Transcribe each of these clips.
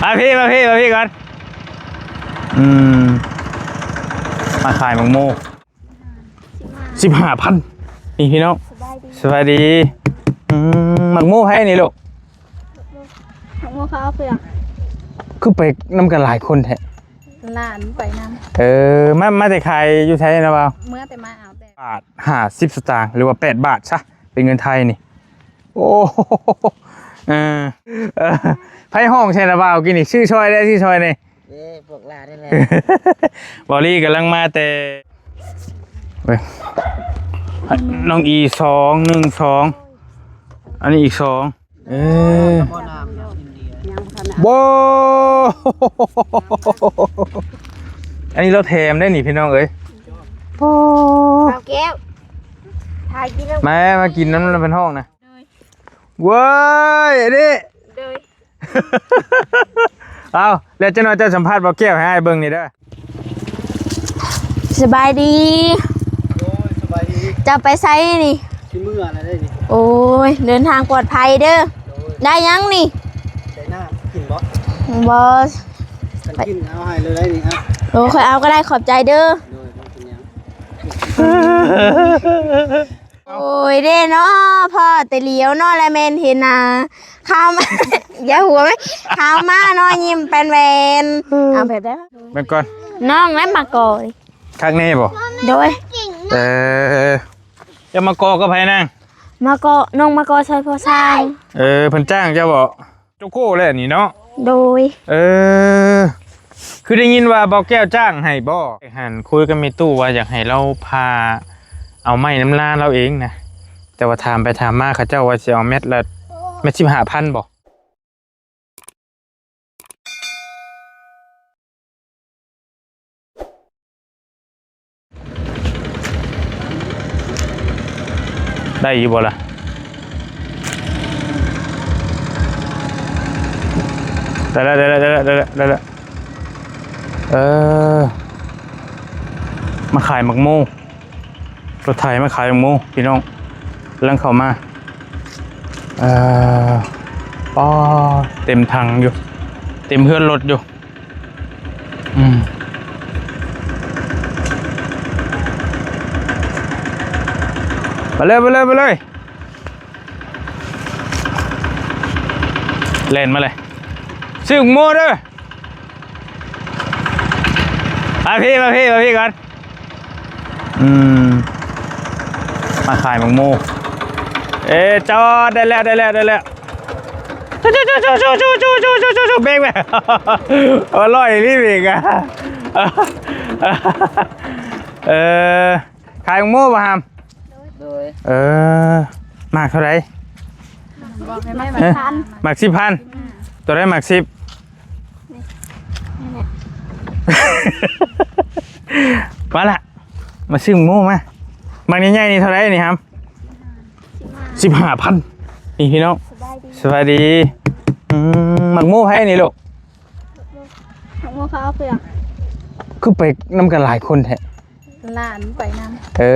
ມາພີ້ ມາພີ້ ມາພີ້ກ່ອນ. ອືມ ມາຂາຍໝາກໂມ ສິບຫ້າພັນ ນີ້ພີ່ນ້ອງ. ສະບາຍດີ ສະບາຍດີ. ອືມ ໝາກໂມໃຜນີ້ລູກ? ໝາກໂມຂາວເຜືອກ. ຄືໄປນຳກັນຫຼາຍຄົນແທ້? ຫຼານໄປນຳ. ເອີ ມາ ມາແຕ່ຂາຍຢູ່ໃສນະບ່າວ? ເມືອແຕ່ມາເອົາແຕ່ ບາດຫ້າສິບສະຕາງ ຫຼືວ່າແປດບາດຊະ ເປັນເງິນໄທນີ້. ໂອ້ ເອີ ເອີ ໃຜຮ້ອງໃສ່ລະບ່າວກີ້ນີ້? ຊື່ຊ່ອຍແດ່ ຊື່ຊ່ອຍແດ່. ເດ້ ພວກຫຼານນີ້ແຫຼະ. ບ່າວລີກຳລັງມາແຕ່ ເບິ່ງ ນ້ອງອີສອງ ໜຶ່ງ ສອງ ອັນນີ້ອີກສອງ. ເອີ ບໍ່ ອັນນີ້ລາວແຖມໄດ້ນີ້ພີ່ນ້ອງເອີຍ. ໂອ້ ບ່າວແກ້ວ ຖ່າຍກິນນຳ ມາ ມາກິນນຳເພິ່ນຮ້ອງນະ. ໂດຍ ເວີຍ ອັນນີ້ ໂດຍ ເອົາ ແລ້ວຈັກໜ່ອຍເຈົ້າສຳພາດບ່າວແກ້ວໃຫ້ອ້າຍເບິ່ງນີ້ເດີ. ສະບາຍດີ. ໂດຍ ສະບາຍດີ. ເຈົ້າໄປໃສນີ້? ຊິເມືອແລ້ວເດ້ນີ້. ໂອ້ຍ ເດີນທາງປອດໄພເດີ. ໂດຍ ໄດ້ຫຍັງນີ້? ໄດ້ນ້ຳກິນບໍ່? ບໍ່ ຄັນກິນເອົາໃຫ້ເລີຍໄດ້ນີ້. ໂອ້ ຂ້ອຍເອົາກໍໄດ້ ຂອບໃຈເດີ. ໂດຍ ບໍ່ເປັນຫຍັງ. ໂອ້ຍເດ້ເນາະ ພໍ້ແຕ່ຫຼຽວເນາະ ລະແມ່ນເຫັນໜ້າ. ຂ່າວມາ ຢ່າຫົວແມ່ ຂ່າວມາເນາະ ຍິ້ມແປ້ນແວ່ນ. ເອົາແບບໃດ? ເບິ່ງກ່ອນ ນ້ອງແລະມາກໍ ຄັກແນ່ບໍ່? ໂດຍ ເອີ ຈະມາກໍກັບໃຜນາງ? ມາກໍ ນ້ອງມາກໍຊ່ອຍພໍ່ຊ່າງ. ເອີ ເພິ່ນຈ້າງເຈົ້າບໍ່? ໂຈໂກ້ແຫຼະນີ້ເນາະ. ໂດຍ ເອີ ຄືໄດ້ຍິນວ່າບ່າວແກ້ວຈ້າງໃຫ້ບໍ່? ຫັ້ນຄຸຍກັບແມ່ຕູ້ວ່າຢາກໃຫ້ລາວພາເອົາໄມ້ນຳນາລາວເອງນະ, ແຕ່ວ່າຖາມໄປຖາມມາເຂົາເຈົ້າວ່າຊິເອົາແມັດລະ ແມັດສິບຫ້າພັນບໍ່? ໄດ້ຢູ່ບໍ່ລະ? ໄດ້ແລ້ວ ໄດ້ແລ້ວ ໄດ້ແລ້ວ ໄດ້ແລ້ວ ໄດ້ແລ້ວ. ເອີ ມາຂາຍໝາກໂມ. ລົດໄຖມາຂາຍໝາກໂມພີ່ນ້ອງ ກຳລັງເຂົ້າມາ. ເອີ ອໍ ເຕັມຖັງຢູ່ ເຕັມເຮືອນລົດຢູ່. ອືມ ໄປເລີຍ ໄປເລີຍ ໄປເລີຍ ແລ່ນມາເລີຍ ຊື້ໝາກໂມເດີ. ມາພີ້ ມາພີ້ ມາພີ້ກ່ອນ. ອືມ ມາຂາຍໝາກໂມ. ເອີ ຈອດ ໄດ້ແລ້ວ ໄດ້ແລ້ວ ໄດ້ແລ້ວ. ເບກແມ່ ໂອ້ ລອຍອີ່ຫຼີເບກອະ. ເອີ ຂາຍໝາກໂມບໍ່ຫາມ? ໂດຍ ເອີ ໝາກເທົ່າໃດ? ໝາກສິບພັນ. ໂຕໃດໝາກສິບ? ມາລະ ມາຊື້ໝາກໂມມາ. ໝາກໃຫຍ່ໆນີ້ເທົ່າໃດນີ້ຫາມ? ສິບຫ້າພັນ. ນີ້ພີ່ນ້ອງ ສະບາຍດີ ສະບາຍດີ. ອືມ ໝາກໂມໃຜນີ້ລູກ? ໝາກໂມຂາວເຜືອກ. ຄືໄປນຳກັນຫຼາຍຄົນແທ້? ຫຼານໄປນຳ. ເອີ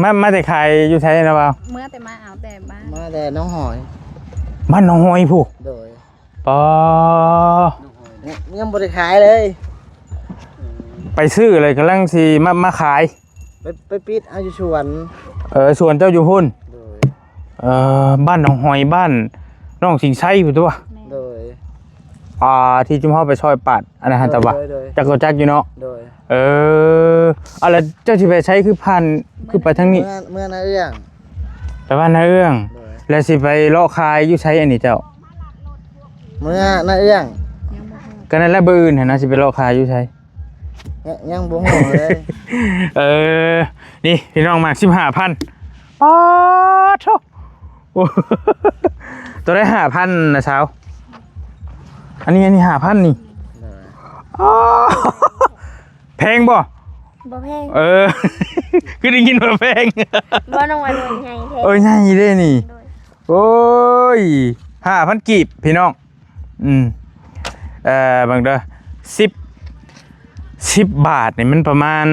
ມາ ມາແຕ່ຂາຍຢູ່ໃສນະບ່າວ? ເມືອແຕ່ມາເອົາແຕ່ບ້ານ ມາແຕ່ໜອງຫອຍ. ບ້ານໜອງຫອຍພຸ້ນ? ໂດຍ. ປໍ ຍັງ ຍັງບໍ່ໄດ້ຂາຍເລີຍ. ໄປຊື້ເລີຍ ກຳລັງຊິມາ ມາຂາຍ. ໄປ ໄປປິດເອົາຢູ່ສວນ. ເອີ ສວນເຈົ້າຢູ່ພຸ້ນ? ໂດຍ. ເອີ ບ້ານໜອງຫອຍ ບ້ານນ້ອງສິງໄຊພຸ້ນຕົວະ? ໂດຍ. ອ່າ ທີ່ຈຸມເຮົາໄປຊ່ອຍປາດ ອັນນັ້ນຫັ້ນຕະວະ? ໂດຍ ໂດຍ ຈັກກໍຈັກຢູ່ເນາະ? ໂດຍ. ເອີ ເອົາ ແລ້ວເຈົ້າຊິໄປໃສ ຄືຜ່ານ ຄືໄປທາງນີ້? ເມືອ ເມືອນາເອື້ອງ. ໄປບ້ານນາເອື້ອງ. ໂດຍ. ແລ້ວຊິໄປເລາະຂາຍຢູ່ໃສອັນນີ້ເຈົ້າ? ເມືອນາເອື້ອງ. ກໍນັ້ນແຫຼະ ມື້ອື່ນຫັ້ນນະ ຊິໄປເລາະຂາຍຢູ່ໃສ? ຍັງ ຍັງບໍ່ຮູ້ເລີຍ. ເອີ ນີ້ພີ່ນ້ອງ ໝາກສິບຫ້າພັນ. ປາດໂທ້ ໂອ້ ໂຕໃດຫ້າພັນນະສາວ? ອັນນີ້ ອັນນີ້ຫ້າພັນນີ້. ໂດຍ. ອໍ ແພງບໍ່? ບໍ່ແພງ. ເອີ ຄືໄດ້ຍິນວ່າແພງ. ບໍ່ ນ້ອງວ່າໜ່ວຍໃຫຍ່ແທ້. ເອີ ໃຫຍ່ເດ້ນີ້. ໂດຍ. ໂອ້ຍ ຫ້າພັນກີບພີ່ນ້ອງ. ອືມ ເອີ ເບິ່ງເດີ ສິບ ສິບບາດນີ້ມັນປະມານ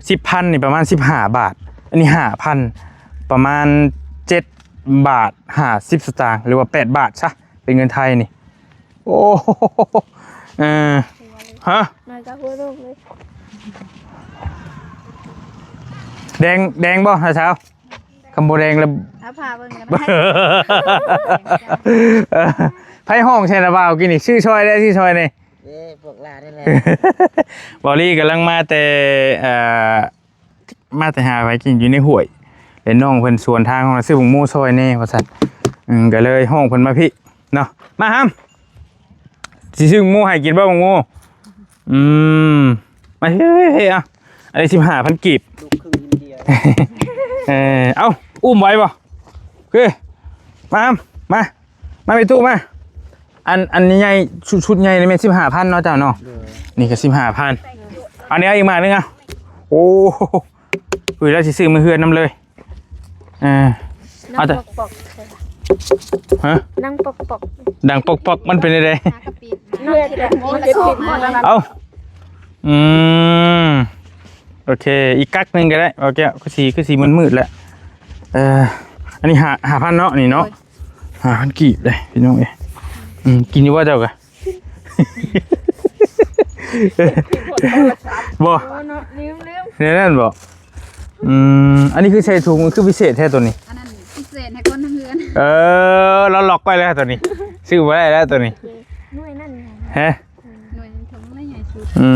ສິບພັນນີ້ປະມານສິບຫ້າບາດ, ອັນນີ້ຫ້າພັນ ປະມານເຈັດບາດຫ້າສິບສະຕາງ ຫຼືວ່າແປດບາດຊະ ເປັນເງິນໄທນີ້. ໂອ້ ເອີ ຮະ? ໜ້ອຍກະຫົວລົງເລີຍ. ແດງ ແດງບໍ່ ນ້າສາວ? ຄຳບໍ່ແດງລະ ເອົາຜ້າເບິ່ງກັນ. ເອີ ໃຜຮ້ອງໃສ່ລະບ່າວກິນນີ້? ຊື້ຊ່ອຍແດ່ ຊື້ຊ່ອຍແດ່. ເດ້ ພວກຫຼານນີ້ແຫຼະ. ບ່າວລີກຳລັງມາແຕ່ ເອີ ມາແຕ່ຫາໄວກິນຢູ່ໃນຫ້ວຍ ແລະ ນ້ອງເພິ່ນສວນທາງ ເຮົາຊື້ບັກໂມຊ່ອຍແດ່ວ່າຊັ້ນ. ອືມ ກະເລີຍຮ້ອງເພິ່ນມາພີ້ເນາະ. ມາຫຳ ຊິຊື້ໝູໃຫ້ກິນບໍ່ ໝູ? ອືມ ມາ ເຮີ້ຍ ເຮີ້ຍ ເອົາ ອັນນີ້ສິບຫ້າພັນກີບ ລູກຄຶ່ງອິນເດຍ. ເອີ ເອົາ ອຸ້ມໄຫວບໍ່? ໂອເຄ ມາ ມາ ມາ ແມ່ຕູ້ ມາ. ອັນ ອັນໃຫຍ່ ຊຸດ ຊຸດໃຫຍ່ນີ້ແມ່ນສິບຫ້າພັນເນາະເຈົ້າເນາະ. ໂດຍ ນີ້ກໍສິບຫ້າພັນ. ອັນນີ້ເອົາອີກໝາກໜຶ່ງ ເອົາ. ໂອ້ ເອີ ລາວຊິຊື້ມາເຮືອນນຳເລີຍ. ເອີ ເອົາແຕ່ ປອກໆ ຮະ? ນັ່ງປອກໆ ດັງປອກໆ ມັນເປັນຈັ່ງໃດ? ເຮືອນ ເອົ້າ ອືມ ໂອເຄ ອີກກັກໜຶ່ງກໍໄດ້. ໂອເຄ ຄືຊິ ຄືຊິມືດໆ ແລ້ວ. ເອີ ອັນນີ້ຫ້າ ຫ້າພັນເນາະ ນີ້ເນາະ. ໂດຍ ຫ້າພັນກີບເດ້ ພີ່ນ້ອງເອີຍ. ອືມ ກິນຢູ່ບໍ່ເຈົ້າກະ? ບໍ່ ເນາະ ລືມໆ ແນວນັ້ນບໍ່? ອືມ ອັນນີ້ຄືໃສ່ຖົງ ຄືພິເສດແທ້ໂຕນີ້. ອັນນັ້ນພິເສດໃຫ້ຄົນທາງເຮືອນ. ເອີ ລາວລັອກໄວ້ແລ້ວໂຕນີ້ ຊື້ບໍ່ໄດ້ແລ້ວໂຕນີ້. ໜ່ວຍນັ້ນ ຮະ? ໜ່ວຍຖົງນັ້ນໃຫຍ່ສຸດ. ອື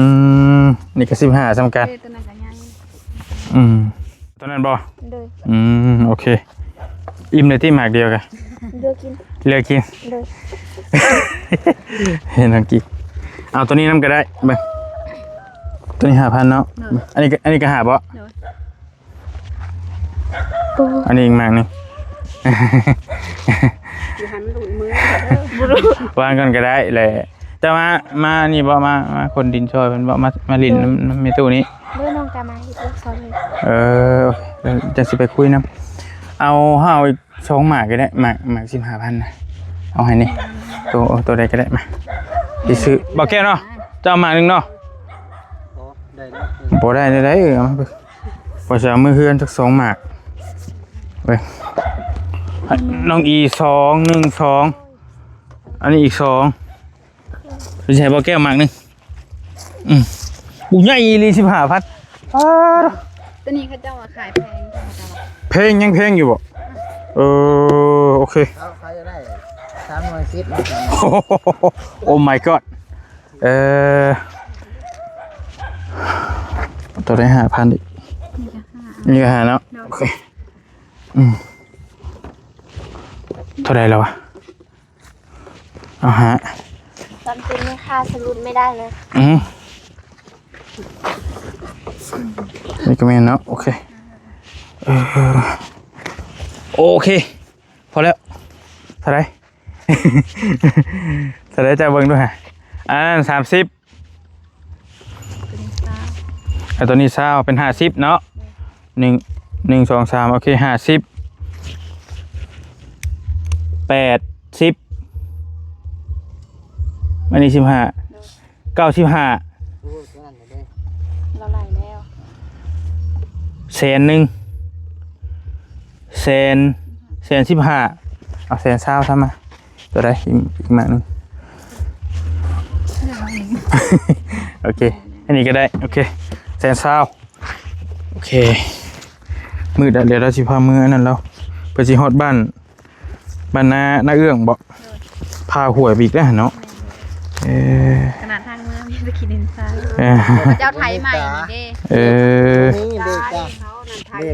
ມ ນີ້ກໍສິບຫ້າສ່ຳກັນ. ເອີ ໂຕນັ້ນກໍໃຫຍ່. ອືມ ໂຕນັ້ນບໍ່? ໂດຍ ອືມ ໂອເຄ. ອີ່ມເລີຍຕິ ໝາກດຽວກະ ເລືອກກິນ ເລືອກກິນ. ໂດຍ ເຫັນນ້ອງກິນ ເອົາໂຕນີ້ນຳກໍໄດ້. ເບິ່ງ ໂຕນີ້ຫ້າພັນເນາະ. ໂດຍ ອັນນີ້ກໍ ອັນນີ້ກໍຫ້າບໍ່? ໂດຍ ອັນນີ້ອີກໝາກໜຶ່ງ ຢູ່ຫັ້ນລຸ້ນມື ວາງກ່ອນກໍໄດ້ແຫຼະ. ເຈົ້າມາ ມານີ້ບໍ່? ມາ ມາຂົນດິນຊ່ອຍເພິ່ນບໍ່? ມາ ມາຫຼິ້ນນຳ ນຳແມ່ຕູ້ນີ້. ເດີ ນ້ອງກະມາເຮັດວຽກຊ່ອຍເພິ່ນ. ເອີ ຈັ່ງຊິໄປຄຸຍນຳ. ເອົາ ເຮົາເອົາອີກສອງໝາກກໍໄດ້ ໝາກ ໝາກສິບຫ້າພັນນະ. ເອົາໃຫ້ນີ້ ໂຕ ໂຕໃດກໍໄດ້ ມາ ຊິຊື້. ບໍ່ແກ້ວເນາະ ເຈົ້າເອົາໝາກໜຶ່ງເນາະ. ບໍ່ໄດ້ແນວໃດ ເອີ ເອົາມາເບິ່ງ ວ່າຊິເອົາມືເຮືອນຈັກສອງໝາກ. ເບິ່ງ ນ້ອງອີສອງ ໜຶ່ງ ສອງ ອັນນີ້ອີກສອງ. ຊິໃຫ້ບໍ່ແກ້ວໝາກໜຶ່ງ. ອືມ ໂອ້ ໃຫຍ່ອີ່ຫຼີ ສິບຫ້າພັນ. ອ້າ ໂຕນີ້ເຂົາເຈົ້າວ່າຂາຍແພງ ເຂົາເຈົ້າວ່າ ແພງ ຍັງແພງຢູ່ບໍ່? ເອີ ໂອເຄ ເຂົາຢາກໄດ້ສາມໜ່ວຍສິບ. ໂອ້ my god. ເອີ ໂຕໄດ້ຫ້າພັນອີກ. ນີ້ກໍຫ້າເນາະ. ໂອເຄ ອືມ ເທົ່າໃດແລ້ວວະ? ເອົາຫາ ตอนเป็นแม่ค้าสรุปไม่ได้นะ ອືມ ນີ້ກໍແມ່ນເນາະ. ໂອເຄ ເອີ ໂອເຄ ພໍແລ້ວ. ເທົ່າໃດ? ເທົ່າໃດ ເຈົ້າເບິ່ງດູຫາ. ອັນນັ້ນສາມສິບ ແລ້ວໂຕນີ້ຊາວ ເປັນຫ້າສິບເນາະ. ໜຶ່ງ ໜຶ່ງ ສອງ ສາມ ໂອເຄ ຫ້າສິບ ແປດສິບ ອັນນີ້ສິບຫ້າ ເກົ້າສິບຫ້າ. ລາວໄລ່ແລ້ວ ແສນໜຶ່ງ ແສນ ແສນສິບຫ້າ. ເອົາແສນຊາວຊະມາ. ໂຕໃດ? ອີກ ອີກໝາກໜຶ່ງ. ໂອເຄ ອັນນີ້ກໍໄດ້. ໂອເຄ ແສນຊາວ. ໂອເຄ ມື້ດຽວລາວຊິພາເມືອອັນນັ້ນແລ້ວ ເພິ່ນຊິຮອດບ້ານ ບ້ານນາ ນາເອື້ອງບໍ? ໂດຍ ພາຫ້ວຍໄປອີກແລ້ວເນາະ. ເອີ ຂະໜາດທາງເມືອມີແຕ່ຂີ້ດິນຊາຍ. ເອີ ເຂົາເຈົ້າໄຖໃໝ່ນີ້ເດ້. ເອີ ມີເບກກະ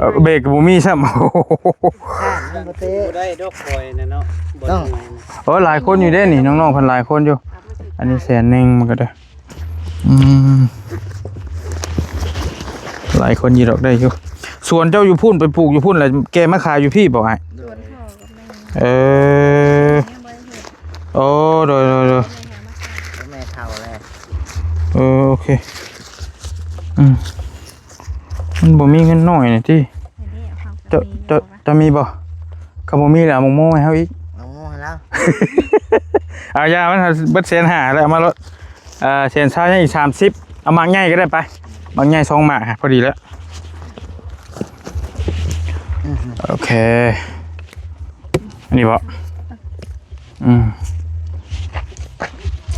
ເອີ ເບກກໍບໍ່ມີຊ້ຳ. ບໍ່ໄດ້ດອກ ຂ້ອຍນະເນາະ ບໍ່ໄດ້. ໂອ້ ຫຼາຍຄົນຢູ່ເດ້ນີ້ ນ້ອງໆເພິ່ນຫຼາຍຄົນຢູ່. ອັນນີ້ແສນໜຶ່ງ ມັນກໍໄດ້ ອືມ ຫຼາຍຄົນຢູ່ດອກ ໄດ້ຢູ່. ສວນເຈົ້າຢູ່ພຸ້ນ ໄປປູກຢູ່ພຸ້ນ ແລ້ວແກ່ມາຂາຍຢູ່ພີ້ບໍອ້າຍ? ສວນພໍ່ກັບແມ່. ເອີ ຍັງບໍ່ໄດ້ເຮັດ. ໂອ້ ໂດຍໆໆ ແມ່ເຖົ້າແລ້ວ. ເອີ ໂອເຄ ອືມ ມັນບໍ່ມີເງິນນ້ອຍນີ້ຕິ. ເຈົ້າ ເຈົ້າ ເຈົ້າມີບໍ່? ຄັນບໍ່ມີແລ້ວເອົາໝາກໂມໃຫ້ເຮົາອີກ. ເອົາໝາກໂມໃຫ້ລາວ. ເອົາ ຢ່າ ມັນເບິດແສນຫ້າແລ້ວ ເອົາມາໂລດ. ເອີ ແສນຊາວ ຍັງອີກສາມສິບ. ເອົາໝາກໃຫຍ່ກໍໄດ້ໄປ ໝາກໃຫຍ່ສອງໝາກ ພໍດີແລ້ວ. ໂອເຄ ອັນນີ້ບໍ? ອືມ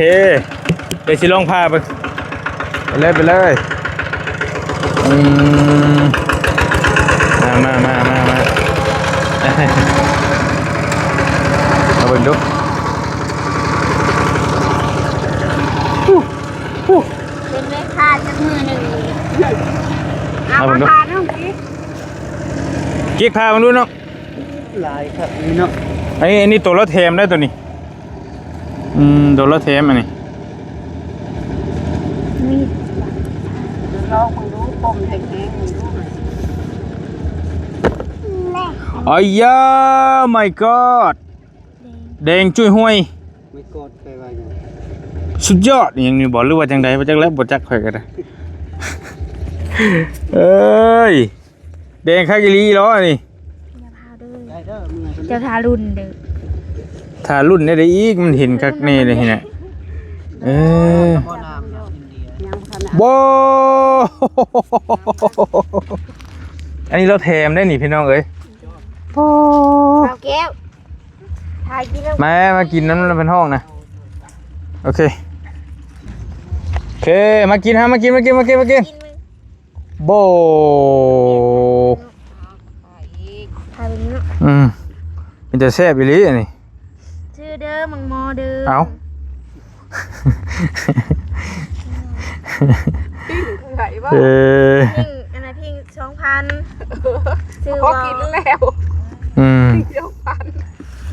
ດຽວຊິລອງຜ່າເບິ່ງ ໄປເລີຍ ໄປເລີຍ ອືມ ມາ ມາ ມາ ມາ ມາ ມາເບິ່ງດູ ເປັນແມ່ຄ້າຈັກມື້ໜຶ່ງ ເອົາມາຜ່ານ້ອງຊິ ກິກ ຜ່າເບິ່ງດູເນາະ ຫຼາຍຄັກນີ້ເນາະ ອັນນີ້ ອັນນີ້ໂຕລະແຖມໄດ໋ໂຕນີ້ ອືມ ໂຕລະແຖມອັນນີ້ ນີ້ ລອງເບິ່ງດູ ປົມແຫ້ງໆເບິ່ງດູ ອາຍາ my god ແດງຈຸ້ຍຫ້ວຍ my god ແປວ່າຫຍັງ ສຸດຍອດອີ່ຫຍັງນີ້ບໍ ຫຼືວ່າຈັ່ງໃດ ບໍ່ຈັກແລ້ວ ບໍ່ຈັກຂ້ອຍກໍໄດ້ ເອີຍ ແດງຄັກອີ່ຫຼີເນາະນີ້ ຢ່າພາເດີ ໄດ້ເດີ ເຈົ້າທາລຸ້ນເດີ ທາລຸ້ນແນວໃດອີກ ມັນເຫັນຄັກແນ່ເດນີ້ນະ ເອີ ບໍ່ ອັນນີ້ລາວແຖມໄດ໋ນີ້ພີ່ນ້ອງເອີຍ ໂອ້ ບ່າວແກ້ວ ຖ່າຍກິນແລ້ວ ມາ ມາກິນນຳເພິ່ນຫ້ອງນະ ໂອເຄ ໂອເຄ ມາກິນ ຫາມາກິນ ມາກິນ ມາກິນ ມາກິນ ໂບ ອືມ ເປັນຕາແຊບອີ່ຫຼີອັນນີ້ ຊື່ເດີ ໝາກມໍເດີ ເອົ້າ ເອີ ພິງ ອັນນັ້ນພິງສອງພັນ ຊື້ບໍ່ ພໍກິນແລ້ວ ອືມ ສອງພັນ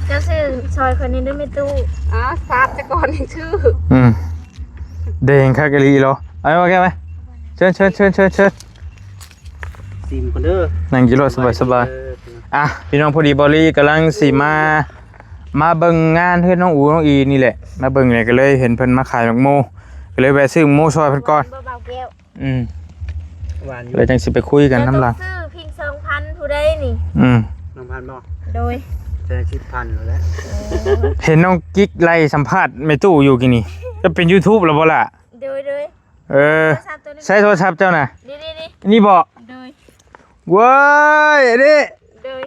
ເຈົ້າຊື້ຊ່ອຍຂ້ອຍແດ່ເດີແມ່ຕູ້ ອາ ຊາດສະກ່ອນຈັ່ງຊື້ ອືມ ແດງຄັກອີ່ຫຼີເນາະ ເອົາມາແກ້ວມາ ເຊີນ ເຊີນ ເຊີນ ເຊີນ ເຊີນ ຊີມກ່ອນເດີ ນັ່ງຢູ່ໂລດສະບາຍໆ ເອີ ອ່ະ ພີ່ນ້ອງ ພໍດີເບົາລີກຳລັງຊິມາ ມາເບິ່ງງານເຮືອນນ້ອງອູນ້ອງອີນີ້ແຫຼະ ມາເບິ່ງແລ້ວກໍເລີຍເຫັນເພິ່ນມາຂາຍໝາກໂມ ກໍເລີຍແວະຊື້ໝາກໂມຊ່ອຍເພິ່ນກ່ອນ ບໍ່ເບົາແກ້ວ ອືມ ຫວານຢູ່ ແລ້ວຈັ່ງຊິໄປຄຸຍກັນນຳຫຼັງ ເຈົ້າຕ້ອງຊື້ພິງສອງພັນຜູ້ໃດນີ້ ອືມ ສອງພັນບໍ່ ໂດຍ ແຕ່ສິບພັນແລ້ວແຫຼະ ເອີ ເຫັນນ້ອງກິກໄລ່ສຳພາດແມ່ຕູ້ຢູ່ກີ້ນີ້ ຈະເປັນຢູທູບແລ້ວບໍ່ລະ ໂດຍ ໂດຍ ເອີ ໂທລະສັບໂຕນີ້ ໃຊ້ໂທລະສັບເຈົ້ານະ ນີ້ ນີ້ ນີ້ ນີ້ບໍ ໂດຍ ເວີຍ ອັນນີ້ ໂດຍ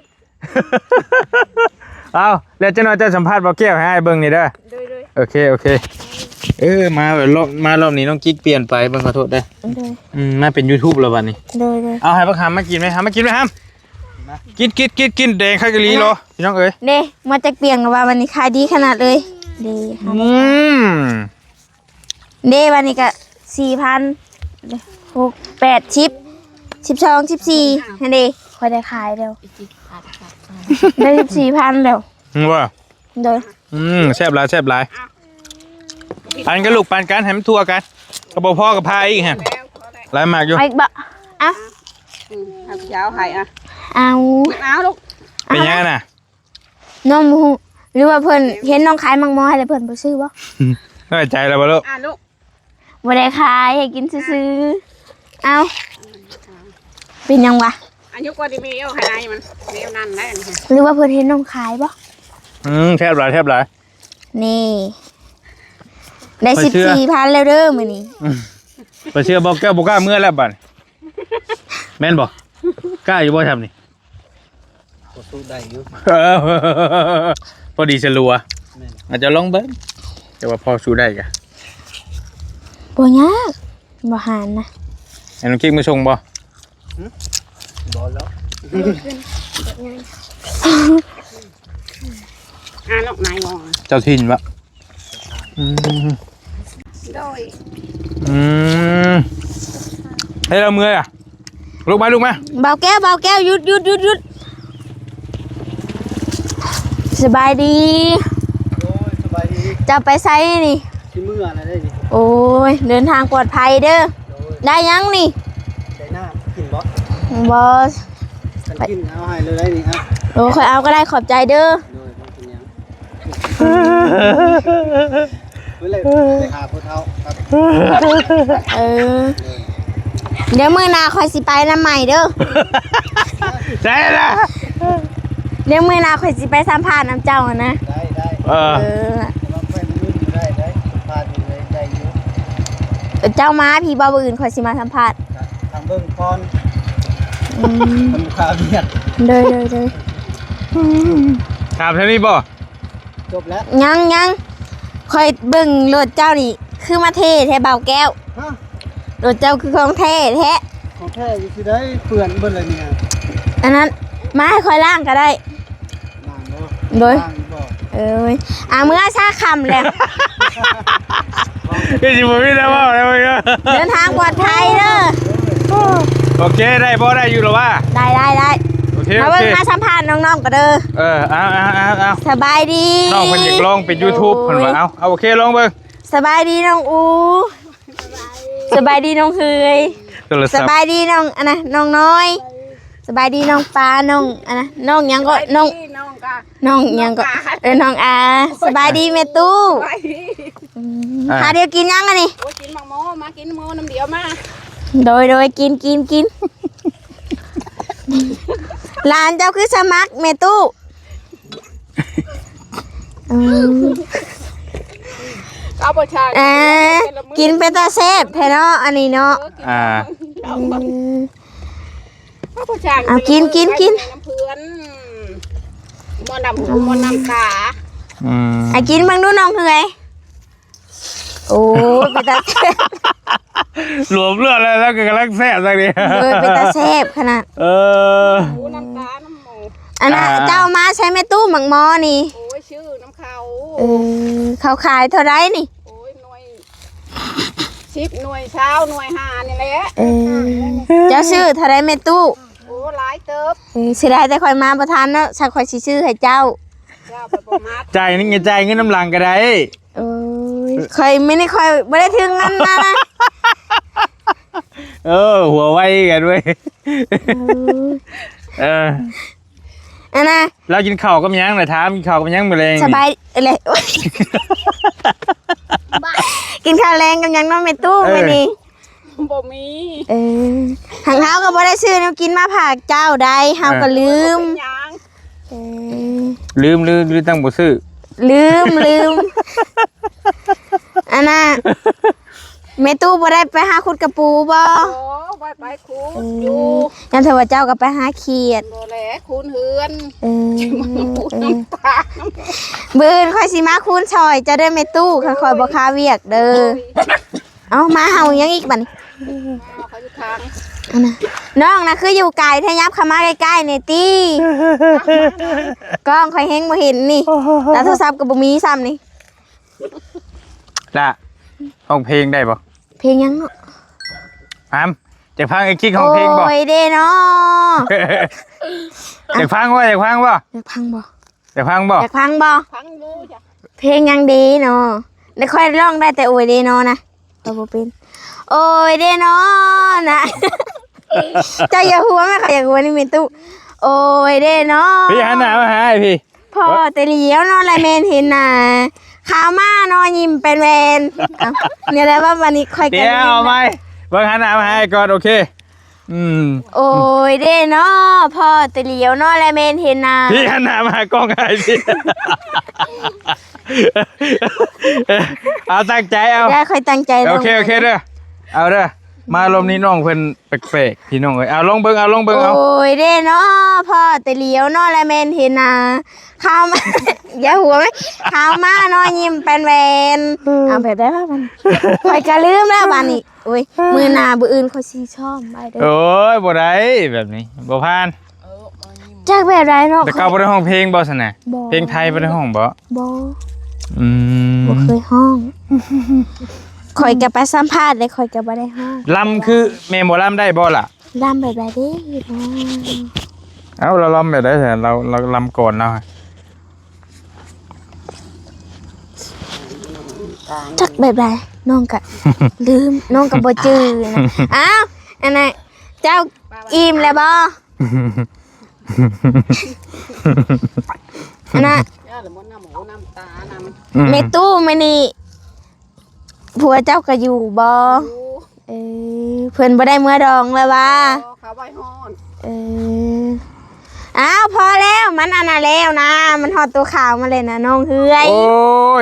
ເອົາ ແລ້ວຈັກໜ່ອຍເຈົ້າສຳພາດບ່າວແກ້ວໃຫ້ອ້າຍເບິ່ງນີ້ເດີ ໂດຍ ໂດຍ ໂອເຄ ໂອເຄ ເອີ ມາລອບ ມາລອບນີ້ນ້ອງກິກປ່ຽນໄປ ເບິ່ງ ຂໍໂທດເດີ ໂດຍ ອືມ ມາເປັນຢູທູບແລ້ວບັດນີ້ ໂດຍ ໂດຍ ເອົາ ໃຫ້ບັກຫຳມາກິນໄໝ ຫຳມາກິນໄໝ ຫຳ ກິນ ກິນ ກິນ ກິນ ແດງຄັກອີ່ຫຼີເນາະ ພີ່ນ້ອງເອີຍ ເດ້ ມາຈາກປຽງລະວ່າ ວັນນີ້ຂາຍດີຂະໜາດເລີຍ ເດ້ ອືມ ເດ້ ວັນນີ້ກະສີ່ພັນ ຫົກ ແປດ ສິບ ສິບສອງ ສິບສີ່ ຫັ້ນເດ້ ຂ້ອຍໄດ້ຂາຍແລ້ວ ໄດ້ສິບສີ່ພັນແລ້ວ ວ່າ ໂດຍ ອືມ ແຊບຫຼາຍ ແຊບຫຼາຍ ປັນກັນລູກ ປັນກັນ ໃຫ້ມັນທົ່ວກັນ ກໍບໍ່ພໍກໍພາອີກຫັ້ນ ຫຼາຍໝາກຢູ່ ເອົາອີກບໍ່ ເອົາ ອືມ ເອົາ ເອົາໃຫ້ ອ່ະ ເອົາ ເອົາລູກ ເປັນຫຍັງນະ? ນ້ອງບໍ່ຮູ້ ຫຼືວ່າເພິ່ນເຫັນນ້ອງຂາຍໝາກໝໍໃຫ້ແລ້ວເພິ່ນບໍ່ຊື້ບໍ່? ນ້ອຍໃຈແລ້ວບໍ່ລູກ? ອ່າລູກ ບໍ່ໄດ້ຂາຍ ໃຫ້ກິນຊື່ໆ ເອົາ ປັນຫຍັງວະ? ອາຍຸກວ່າທີ່ແມວໃຫ້ໄດ້ມັນ ແມວນັ້ນໄດ້ອັນນີ້ ຫຼືວ່າເພິ່ນເຮັດນົມຂາຍບໍ່? ອືມ ແຊບຫຼາຍ ແຊບຫຼາຍ. ນີ້ ໄດ້ສິບສີ່ພັນແລ້ວເດີມື້ນີ້. ອືມ ຂ້ອຍເຊື່ອບໍ່ ແກ້ວບໍ່ກ້າເມືອແລ້ວບັດນີ້ ແມ່ນບໍ່? ກ້າຢູ່ບໍ່ຊ່ຳນີ້? ພໍສູ້ໄດ້ຢູ່ ເອີ ພໍດີສະຫຼົວ. ແມ່ນ ອາດຈະລອງເບິ່ງ ແຕ່ວ່າພໍສູ້ໄດ້ກະ ບໍ່ຍາກ ບໍ່ຫານນະ. ໃຫ້ນ້ອງກິກມາສົ່ງບໍ່? ຫຶ? ບໍ່ແລ້ວ ອ່ານອອກນາຍງອງ ເຈົ້າຖິ່ນວະ? ອືມ ໂດຍ ອືມ ໃຫ້ລາວເມື່ອຍອະ ລຸກມາ ລຸກມາ. ເບົາແກ້ວ ເບົາແກ້ວ ຢຸດ ຢຸດ ຢຸດ ຢຸດ. ສະບາຍດີ. ໂດຍ ສະບາຍດີ. ເຈົ້າໄປໃສນີ້? ຊິເມືອແລ້ວເດ້ນີ້. ໂອ້ຍ ເດີນທາງປອດໄພເດີ. ໂດຍ. ໄດ້ຫຍັງນີ້? ໄດ້ນ້ຳກິນບໍ່? ບໍ່. ຄັນກິນເອົາໃຫ້ເລີຍໄດ້ນີ້ ເອົາ. ໂອ້ ຂ້ອຍເອົາກໍໄດ້ ຂອບໃຈເດີ. ໂດຍ ບໍ່ເປັນຫຍັງ. ເພິ່ນເລີຍໄປຫາຜູ້ເຖົ້າຄັບ. ເອີ ດຽວມື້ໜ້າຂ້ອຍຊິໄປນຳໃໝ່ເດີ. ໃຊ່ລະ ດຽວມື້ໜ້າຂ້ອຍຊິໄປສຳພາດນຳເຈົ້າຫັ້ນນະ. ໄດ້ ໄດ້. ເອີ ເອີ ແຕ່ວ່າໄປມື້ອື່ນບໍ່ໄດ້ເດ້ ສຳພາດຢູ່ ໄດ້ ໄດ້ຢູ່. ເຈົ້າມາພີ້ບໍ່? ມື້ອື່ນຂ້ອຍຊິມາສຳພາດ. ທາງເບິ່ງກ່ອນ ອືມ ທຳຄາວຽກ. ໂດຍ ໂດຍ ໂດຍ. ຖາມເທົ່ານີ້ບໍ່? ຈົບແລ້ວ. ຍັງ ຍັງ. ຂ້ອຍເບິ່ງລົດເຈົ້ານີ້ຄືມາເທ່ແທ້ ບ່າວແກ້ວ. ຮະ? ລົດເຈົ້າຄືຂອງແທ້ແທ້. ຂອງແທ້ຢູ່ຊິໄດ້ ເປື້ອນເບິດເລີຍນີ້. ອັນນັ້ນ ມາໃຫ້ຂ້ອຍລ້າງກໍໄດ້. ລ້າງເດີ. ໂດຍ. ລ້າງຢູ່ບໍ່? ເອີຍ ອາ ເມືອຊາຄ່ຳແລ້ວ. ຄືຊິບໍ່ມີແນວເວົ້າແລ້ວເວີຍ. ເດີນທາງປອດໄພເດີ. ໂອເຄ ໄດ້ບໍ່? ໄດ້ຢູ່ລະວ່າ? ໄດ້ ໄດ້ ໄດ້. ໂອເຄ ມາເບິ່ງ ໂອເຄ ມາສຳພາດນ້ອງໆກໍເດີ. ເອີ ເອົາ ເອົາ ເອົາ ເອົາ. ສະບາຍດີ. ນ້ອງເພິ່ນຢາກລອງເປັນ YouTube ເພິ່ນວ່າ. ໂດຍ. ເອົາ ເອົາ ໂອເຄ ລອງເບິ່ງ. ສະບາຍດີນ້ອງອູ. ສະບາຍດີນ້ອງເຮີຍ. ໂທລະສັບ. ສະບາຍດີນ້ອງ ອັນນະ ນ້ອງນ້ອຍ. ສະບາຍດີນ້ອງປາ ນ້ອງ ອັນນະ ນ້ອງຫຍັງເກາະ? ນ້ອງ ນ້ອງກະ ນ້ອງຫຍັງເກາະ? ນ້ອງອາ. ເອີ ນ້ອງອາ. ສະບາຍດີແມ່ຕູ້. ສະບາຍດີ. ອືມ ອ່າ ຫາດຽວກິນຫຍັງອັນນີ້? ໂອ້ຍ ກິນໝາກໂມ ມາກິນໝາກໂມນຳດຽວມາ. ໂດຍ ໂດຍ ກິນ ກິນ ກິນ. ຫຼານເຈົ້າຄືສະໝັກແມ່ຕູ້. ອືມ ເອົາບໍ່ຊ່າງ. ອ່າ ກິນເປັນຕາແຊບແທ້ເນາະ ອັນນີ້ເນາະ. ອ່າ ເອົາບໍ່ຊ່າງ. ເອົາ ກິນ ກິນ ກິນ. ນ້ຳເພື່ອນ ໝໍ້ນ້ຳຫູ ໝໍ້ນ້ຳຕາ. ອືມ ອ່າ ກິນເບິ່ງດູນ້ອງເຮືອຍ. ໂອ້ຍ ເປັນຕາແຊບ. ລວມເລືອດແລ້ວ ແລ້ວກໍກຳລັງແຊບຈັງນີ້. ເອີ ເປັນຕາແຊບຂະໜາດ. ເອີ ໝູນ້ຳຕາ ນ້ຳໝູ. ອັນນະ ອ່າ ເຈົ້າມາໃຊ້ແມ່ຕູ້ໝາກໝໍນີ້. ໂອ້ຍ ຊື້ນຳເຂົາ. ເອີ ເຂົາຂາຍເທົ່າໃດນີ້? ໂອ້ຍ ໜ່ວຍສິບ ໜ່ວຍຊາວ ໜ່ວຍຫ້ານີ້ແຫຼະ. ເອີ ເຈົ້າຊື້ເທົ່າໃດແມ່ຕູ້? ໂອ້ ຫຼາຍເຕີບ. ເອີ ເສຍດາຍແຕ່ຂ້ອຍມາບໍ່ທັນເນາະ ສັກຂ້ອຍຊິຊື້ໃຫ້ເຈົ້າ. ເຈົ້າໄປບໍ່ມາ ຈ່າຍນີ້ ຈ່າຍເງິນນຳຫຼັງກໍໄດ້. ໂອ້ຍ ຂ້ອຍມື້ນີ້ຂ້ອຍບໍ່ໄດ້ຖືເງິນມານະ. ເອີ ຫົວໄວກັນເວີຍ. ເອີ ເອີ ອັນນະ ລາວກິນເຂົ້າກັບຫຍັງລະ? ຖາມກິນເຂົ້າກັບຫຍັງມື້ແລງນີ້? ສະບາຍ ເອີ ແລະ ກິນເຂົ້າແລງກັບຫຍັງເນາະແມ່ຕູ້ ເອີ ມື້ນີ້? ບໍ່ມີ. ເອີ ທາງເຮົາກໍບໍ່ໄດ້ຊື້ແນວກິນມາຝາກເຈົ້າໃດ ເຮົາກໍ ເອີ ລືມ. ເປັນຫຍັງ? ເອີ ລືມ ຫຼື ຫຼືຕັ້ງບໍ່ຊື້? ລືມ ລືມ. ອັນນະ ແມ່ຕູ້ບໍ່ໄດ້ໄປຫາຂຸດກະປູບໍ່? ໂອ້ ໄປ ໄປຂຸດ ອືມ ຢູ່ ຍັງຖືວ່າເຈົ້າກໍໄປຫາຂຽດ. ບໍ່ແຫຼະ ຄູນເຮືອນ. ເອີ ເອີ ມື້ອື່ນຂ້ອຍຊິມາຄູນຊ່ອຍເຈົ້າເດີແມ່ຕູ້ ຄັນຂ້ອຍບໍ່ຄາວຽກເດີ. ໂດຍ. ເອົ້າ ມາເຫົ່າຫຍັງອີກບັດນີ້? ມາເຫົ່າຢູ່ຂ້າງ ອັນນະ ນ້ອງນະຄືຢູ່ໄກແທ້ ຫຍັບເຂົ້າມາໃກ້ໆແດ່ຕິ. ກ້ອງຂ້ອຍແຮງບໍ່ເຫັນນີ້ ແລ້ວໂທລະສັບກໍບໍ່ມີຊ້ຳນີ້. ລະ ຮ້ອງເພງໄດ້ບໍ່? ເພງຫຍັງເນາະ? ຫາມ ຈະຟັງໄອ້ຄິກຮ້ອງເພງບໍ່? ໂອ້ຍເດເນາະ. ຢາກຟັງບໍ່? ຢາກຟັງບໍ່? ຢາກຟັງບໍ່? ຢາກຟັງບໍ່? ຢາກຟັງບໍ່? ຟັງຢູ່ຈ້ະ. ເພງຫຍັງເດເນາະ? ແຕ່ຂ້ອຍຮ້ອງໄດ້ແຕ່ໂອ້ຍເດເນາະນະ. ກໍບໍ່ເປັນ ໂອ້ຍເດເນາະນະ. ເຈົ້າຢ່າຫົວແມ່ ຂ້ອຍຢາກຫົວນຳແມ່ຕູ້. ໂອ້ຍເດເນາະ. ພີ່ ຫັນໜ້າມາຫາອ້າຍພີ່. ພໍ້ແຕ່ຫຼຽວເນາະ ລະແມ່ນເຫັນໜ້າ ຂາວມາເນາະ ຍິ້ມແປນແວ່ນ. ເອົ້າ ນີ້ແຫຼະວ່າ ບາດນີ້ຂ້ອຍກໍ ດຽວເອົາໃໝ່ ເບິ່ງ ຫັນໜ້າມາຫາອ້າຍກ່ອນ. ໂອເຄ. ອືມ ໂອ້ຍເດ້ເນາະ ພໍ້ແຕ່ຫຼຽວເນາະ ແລະແມ່ນເຫັນໜ້າ ພີ່ ຫັນໜ້າມາຫາກ້ອງອ້າຍພີ່ ເອົາຕັ້ງໃຈເອົາ ໄດ້ ຂ້ອຍຕັ້ງໃຈ ໂອເຄ ໂອເຄເດີ ເອົາເດີ ມາລົມນີ້ນ້ອງເພິ່ນແປກໆ ພີ່ນ້ອງເອີຍ ເອົາລອງເບິ່ງ ເອົາລອງເບິ່ງ ເອົາ ໂອ້ຍເດ້ເນາະ ພໍ້ແຕ່ຫຼຽວເນາະ ແລະແມ່ນເຫັນໜ້າ ຄຳ ຢ່າຫົວ ຄຳມາເນາະ ຍິ້ມແປ້ນແວ່ນ ເອົາແບບໃດວະບັດນີ້ ຂ້ອຍກະລືມແລ້ວບັດນີ້ ໂອ້ຍ ມື້ໜ້າມື້ອື່ນຂ້ອຍຊິຊ້ອມໄວ້ເດີ ໂອ້ຍ ບໍ່ໄດ້ແບບນີ້ ບໍ່ຜ່ານ ຈັກແບບໃດເນາະ ແຕ່ເກົ່າບໍ່ໄດ້ຮ້ອງເພງບໍ່ຊັ້ນນະ ບໍ່ ເພງໄທບໍ່ໄດ້ຮ້ອງບໍ່? ບໍ່ ອືມ ບໍ່ເຄີຍຮ້ອງ ຂ້ອຍກະໄປສຳພາດເດ້ ຂ້ອຍກະບໍ່ໄດ້ຮ້ອງ ລຳຄືແມ່ໝໍລຳໄດ້ບໍ່ລະ? ລຳແບບໃດເດ້? ເອົ້າ ລາວລຳແບບໃດ? ລາວ ລາວລຳກ່ອນລາວ ຈັກແບບໃດ ນ້ອງກະລືມ ນ້ອງກະບໍ່ຈື່ນະ ອ້າວ ອັນນັ້ນ ເຈົ້າອີ່ມແລ້ວບໍ່? ອັນນັ້ນ ອືມ ແມ່ຕູ້ ມື້ນີ້ຜົວເຈົ້າກະຢູ່ບໍ່? ຢູ່ ເອີ ເພິ່ນບໍ່ໄດ້ເມືອດອງແລ້ວຫວາ? ບໍ່ ເຂົາໄວ້ຮອດ ເອີ ອ້າວ ພໍແລ້ວ ມັນອັນນັ້ນແລ້ວນະ ມັນຮອດໂຕຂາວມາແລ້ວນະ ນ້ອງເອື້ອຍ ໂອ້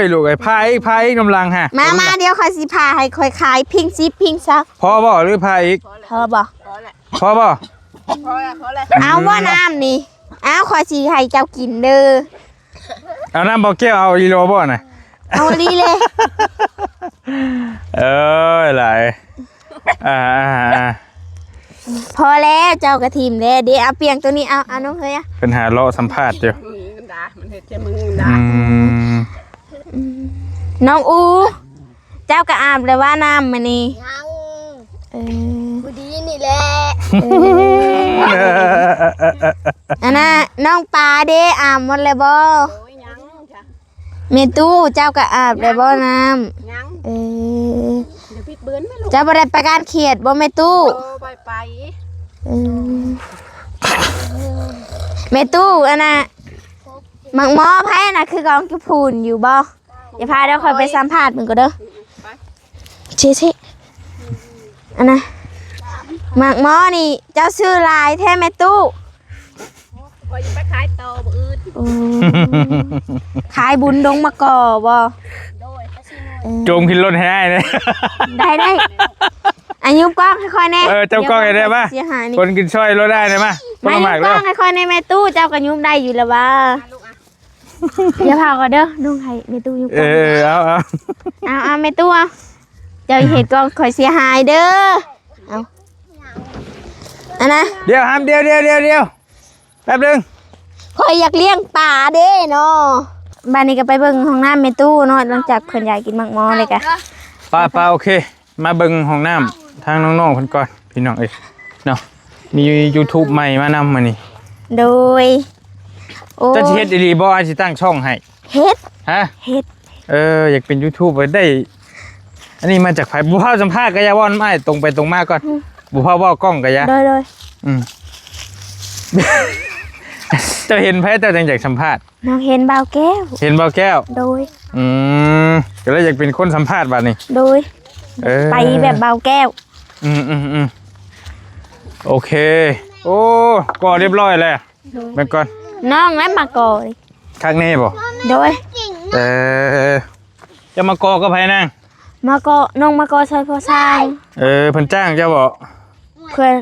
ຍ ລູກເອີຍ ພາອີກ ພາອີກນຳຫຼັງຫະ ມາ ມາ ດຽວຂ້ອຍຊິພາ ໃຫ້ຂ້ອຍຂາຍພິງສິບພິງຊາວ ພໍບໍ່ ຫຼືພາອີກ? ພໍແລ້ວ ພໍບໍ່? ພໍແລ້ວ ພໍບໍ່? ພໍແລ້ວ ພໍແລ້ວ ເອົາບໍ່ ອືມ ນ້ຳນີ້? ອ້າວ ຂ້ອຍຊິໃຫ້ເຈົ້າກິນເດີ ເອົານ້ຳບໍ່ແກ້ວ ເອົາອີ່ຫຼີບໍ່ນະ? ເອົາອີ່ຫຼີເລີຍ ເອີຍ ຫຼາຍ ອ່າໆໆ ພໍແລ້ວ ເຈົ້າກະຖິ້ມແລ້ວເດ້ ເອົາປ່ຽງໂຕນີ້ ເອົາ ເອົານ້ອງເຮີຍ ເພິ່ນຫາເລາະສຳພາດຢູ່ ມັນເຮັດໃສ່ມຶງ ອືມ ອືມ ນ້ອງອູ ເຈົ້າກະອາບແລ້ວຫວານ້ຳມື້ນີ້? ຍັງ ເອີ ພໍດີນີ້ແຫຼະ ເອີ ອັນນ່າ ນ້ອງປາເດ້ ອາບໝົດແລ້ວບໍ່? ໂອ້ຍ ຍັງຈ້ະ ແມ່ຕູ້ ເຈົ້າກະອາບແລ້ວບໍ່ນ້ຳ? ຍັງ ເອີ ດຽວປິດບືນແມ່ລູກ ເຈົ້າບໍ່ໄດ້ໄປການຂຽດບໍ່ແມ່ຕູ້? ບໍ່ໄດ້ໄປ ເອີ ແມ່ຕູ້ ອັນນ່າ ໝາກໝໍ້ໃຜນະ ຄືກອງຈຸພຸ້ນຢູ່ບໍ່? ຢ່າພາເດີ ຂ້ອຍໄປສຳພາດເບິ່ງກ່ອນເດີ ໄປ ເຊໆ ອັນນ່າ ໝາກໝໍ້ນີ້ເຈົ້າຊື້ຫຼາຍແທ້ແມ່ຕູ້? ຂ້ອຍຈະໄປຂາຍຕໍ່ມື້ອື່ນ ໂອ້ ຂາຍບຸນດົງມະກອກບໍ່? ໂດຍ ເອີ ໂຈມຂຶ້ນລົດໃຫ້ອ້າຍເດີ ໄດ້ ໄດ້ ອາ ຍຸບກ້ອງໃຫ້ຂ້ອຍແດ່ ເອີ ຈັບກ້ອງໃຫ້ແດ່ມາ ເສຍຫາຍນີ້ ຄົນກິນຊ່ອຍລົດໄດ້ເດີມາ ມາ ຍຸບກ້ອງໃຫ້ຂ້ອຍແດ່ແມ່ຕູ້ ເຈົ້າກະຍຸບໄດ້ຢູ່ແລ້ວຫວາ? ດຽວພາກ່ອນເດີ ນຸ່ງໃຫ້ແມ່ຕູ້ຢູ່ກ່ອນ ເອີ ເອົາ ເອົາ ເອົາ ເອົາ ແມ່ຕູ້ ເອົາ ເຈົ້າເຮັດກ້ອງຂ້ອຍເສຍຫາຍເດີ ເອົາ ອັນນ່າ ດຽວ ຫ້າມ ດຽວ ດຽວ ດຽວ ດຽວ ແປັບໜຶ່ງ ຂ້ອຍຢາກລ້ຽງປາເດ້ເນາະ ບາດນີ້ກະໄປເບິ່ງຫ້ອງນ້ຳແມ່ຕູ້ເນາະ ຫຼັງຈາກເພິ່ນຢາກກິນໝາກໝໍ້ແລ້ວກະ ໄປ ໄປ ໂອເຄ ມາເບິ່ງຫ້ອງນ້ຳທາງນ້ອງໆເພິ່ນກ່ອນ ພີ່ນ້ອງເອີຍເນາະ ມີຢູທູບໃໝ່ມານຳມື້ນີ້ ໂດຍ ໂອ້ ເຈົ້າຊິເຮັດອີ່ຫຼີບໍ່? ອ້າຍຊິຕັ້ງຊ່ອງໃຫ້ ເຮັດ ຮະ ເຮັດ ເອີ ຢາກເປັນຢູທູບໄດ້ ອັນນີ້ມາຈາກໃຜ? ບໍ່ພາວສຳພາດກະຢ່າ ເວົ້ານຳອ້າຍຕົງໄປຕົງມາກ່ອນ ອືມ ບໍ່ພາວເວົ້າກ້ອງກະຢ່າ ໂດຍ ໂດຍ ອືມ ເຈົ້າເຫັນໃຜ ເຈົ້າຈັ່ງຢາກສຳພາດ? ນ້ອງເຫັນບ່າວແກ້ວ ເຫັນບ່າວແກ້ວ ໂດຍ ອືມ ກະເລີຍຢາກເປັນຄົນສຳພາດບາດນີ້ ໂດຍ ເອີ ໄປແບບບ່າວແກ້ວ ອືມໆໆ ໂອເຄ ໂອ້ ກໍຮຽບຮ້ອຍແລ້ວ ໂດຍ ເບິ່ງກ່ອນ ນ້ອງແຫຼະມາກໍ ຄັກແນ່ບໍ່? ໂດຍ ເອີ ເຈົ້າມາກໍກັບໃຜນາງ? ມາກໍ ນ້ອງມາກໍຊ່ອຍພໍ່ຊ່າງ ເອີ ເພິ່ນຈ້າງເຈົ້າບໍ່? ເພິ່ນ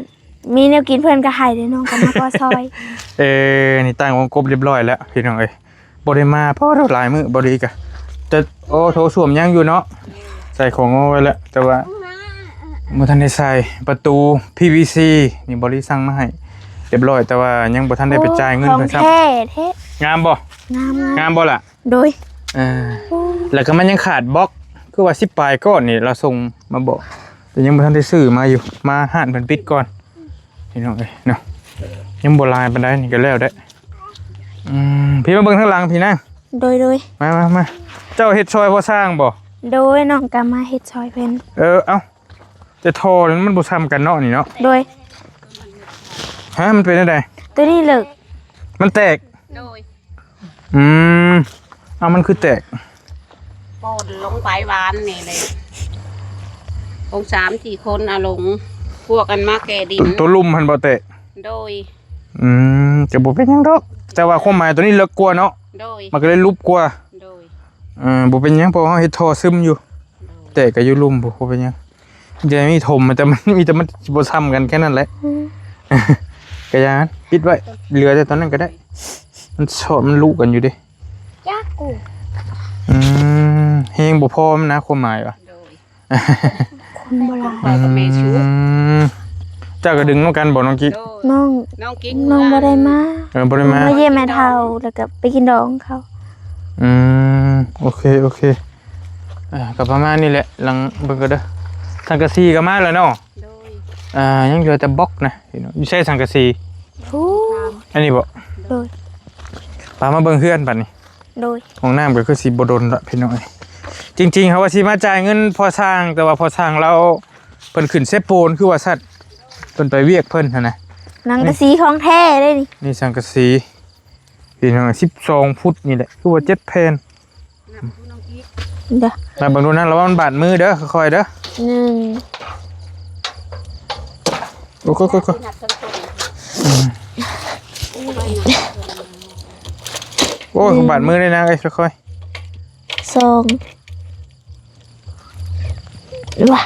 ມີແນວກິນເພິ່ນກະໃຫ້ເດ້ ນ້ອງກະມາກໍຊ່ອຍ ເອີ ນີ້ຕັ້ງວົງກົບຮຽບຮ້ອຍແລ້ວພີ່ນ້ອງເອີຍ ບໍ່ໄດ້ມາພໍໂດນຫຼາຍມື້ ບໍ່ດີກະ ແຕ່ ໂອ້ ໂຖສ້ວມຍັງຢູ່ເນາະ ໃສ່ຂອງເອົາໄວ້ແລ້ວ ແຕ່ວ່າບໍ່ທັນໄດ້ໃສ່ ປະຕູ ພີວີຊີ ນີ້ບໍລິສັ່ງມາໃຫ້ຮຽບຮ້ອຍ ແຕ່ວ່າຍັງບໍ່ທັນໄດ້ໄປຈ່າຍເງິນເພິ່ນຊ້ຳ ແທ້ແທ້ ງາມບໍ່? ງາມ ງາມບໍ່ລະ? ໂດຍ ເອີ ແລ້ວກະມັນຍັງຂາດບລັອກ ຄືວ່າສິບປາຍກ້ອນນີ້ລາວສົ່ງມາບອກ ແຕ່ຍັງບໍ່ທັນໄດ້ຊື້ມາຢູ່ ມາຮ້ານເພິ່ນປິດກ່ອນ ພີ່ນ້ອງເອີຍເນາະ ຍັງບໍ່ຫຼາຍປານໃດ ນີ້ກະແລ້ວແຫຼະ ອືມ ພີ່ມາເບິ່ງທາງຫຼັງພີ່ນາງ ໂດຍ ໂດຍ ມາ ມາ ມາ ເຈົ້າເຮັດຊ່ອຍພໍ່ຊ່າງບໍ່? ໂດຍ ນ້ອງກະມາເຮັດຊ່ອຍເພິ່ນ ເອີ ເອົ້າ ແຕ່ທໍ່ມັນບໍ່ຊ້ຳກັນເນາະ ນີ້ເນາະ ໂດຍ ຮະ ມັນເປັນຈັ່ງໃດ? ໂຕນີ້ເລີກ ມັນແຕກ ໂດຍ ອືມ ເອົ້າ ມັນຄືແຕກ? ໂພດລົງໄປວານນີ້ເລີຍ ລົງສາມສີ່ຄົນ ເອົາລົງ ພວກອັນມາແກ່ດິນ ໂຕ ໂຕລຸ່ມຫັ້ນບໍ່ແຕະ? ໂດຍ ອືມ ກໍບໍ່ເປັນຫຍັງດອກ ແຕ່ວ່າຄວາມໝາຍໂຕນີ້ເລິກກວ່າເນາະ ໂດຍ ມັນກໍເລີຍຫຼຸບກວ່າ ໂດຍ ເອີ ບໍ່ເປັນຫຍັງ ເພາະເຮົາເຮັດທໍ່ຊຶມຢູ່ ໂດຍ ແຕະກໍຢູ່ລຸ່ມ ບໍ່ ບໍ່ເປັນຫຍັງ ແຕ່ມີຖົມ ແຕ່ມັນ ມີແຕ່ມັນບໍ່ຊ່ຳກັນແຄ່ນັ້ນແຫຼະ ອືມ ກໍຢ່າ ປິດໄວ້ ເຫຼືອແຕ່ຕອນນັ້ນກໍໄດ້ ມັນຊອດ ມັນລຸກັນຢູ່ເດ້ ຈັກກູ ອືມ ແຮງບໍ່ພໍມັນນະ ຄວາມໝາຍວ່າ ໂດຍ ຄົນບໍ່ຫຼາຍ ອືມ ເຈົ້າກໍດຶງນຳກັນບໍ່ນ້ອງກິກ? ໂດຍ ນ້ອງ ນ້ອງກິກ ນ້ອງບໍ່ໄດ້ມາ ເອີ ບໍ່ໄດ້ມາ ມາຢ້ຽມແມ່ເຖົ້າ ແລ້ວກໍໄປກິນດອງເຂົາ ອືມ ໂອເຄ ໂອເຄ ອ່າ ກໍປະມານນີ້ແຫຼະ ຫຼັງເບິ່ງກໍເດີ ສັງກະສີກໍມາແລ້ວເນາະ ໂດຍ ອ່າ ຍັງເຫຼືອແຕ່ບລັອກນະ ຢູ່ໃສສັງກະສີ? ຜູ້ ອັນນີ້ບໍ່? ໂດຍ ປາມາເບິ່ງເຮືອນບັດນີ້ ໂດຍ ຫ້ອງນ້ຳກໍຄືຊິບໍ່ດົນລະພີ່ນ້ອງເອີຍ ຈິງໆ ເຮົາວ່າຊິມາຈ່າຍເງິນພໍ່ຊ່າງ ແຕ່ວ່າພໍ່ຊ່າງລາວເພິ່ນຂຶ້ນເຊໂປນ ຄືວ່າຊັ້ນ ເພິ່ນໄປວຽກເພິ່ນຫັ້ນນະ ສັງກະສີຂອງແທ້ເດ້ນີ້ ນີ້ສັງກະສີ ພີ່ນ້ອງ ສິບສອງຟຸດນີ້ແຫຼະ ຄືວ່າເຈັດແຜ່ນ ເດີ ນັບເບິ່ງດູນະ ລະວັງມັນບາດມືເດີ ຄ່ອຍໆເດີ ໜຶ່ງ ໂອ້ຍ ໂອ້ຍ ໂອ້ຍ ໂອ້ຍ ໜຶ່ງ ບາດມືເດ້ນາງເອີຍ ຄ່ອຍໆ ສອງ ວ້າ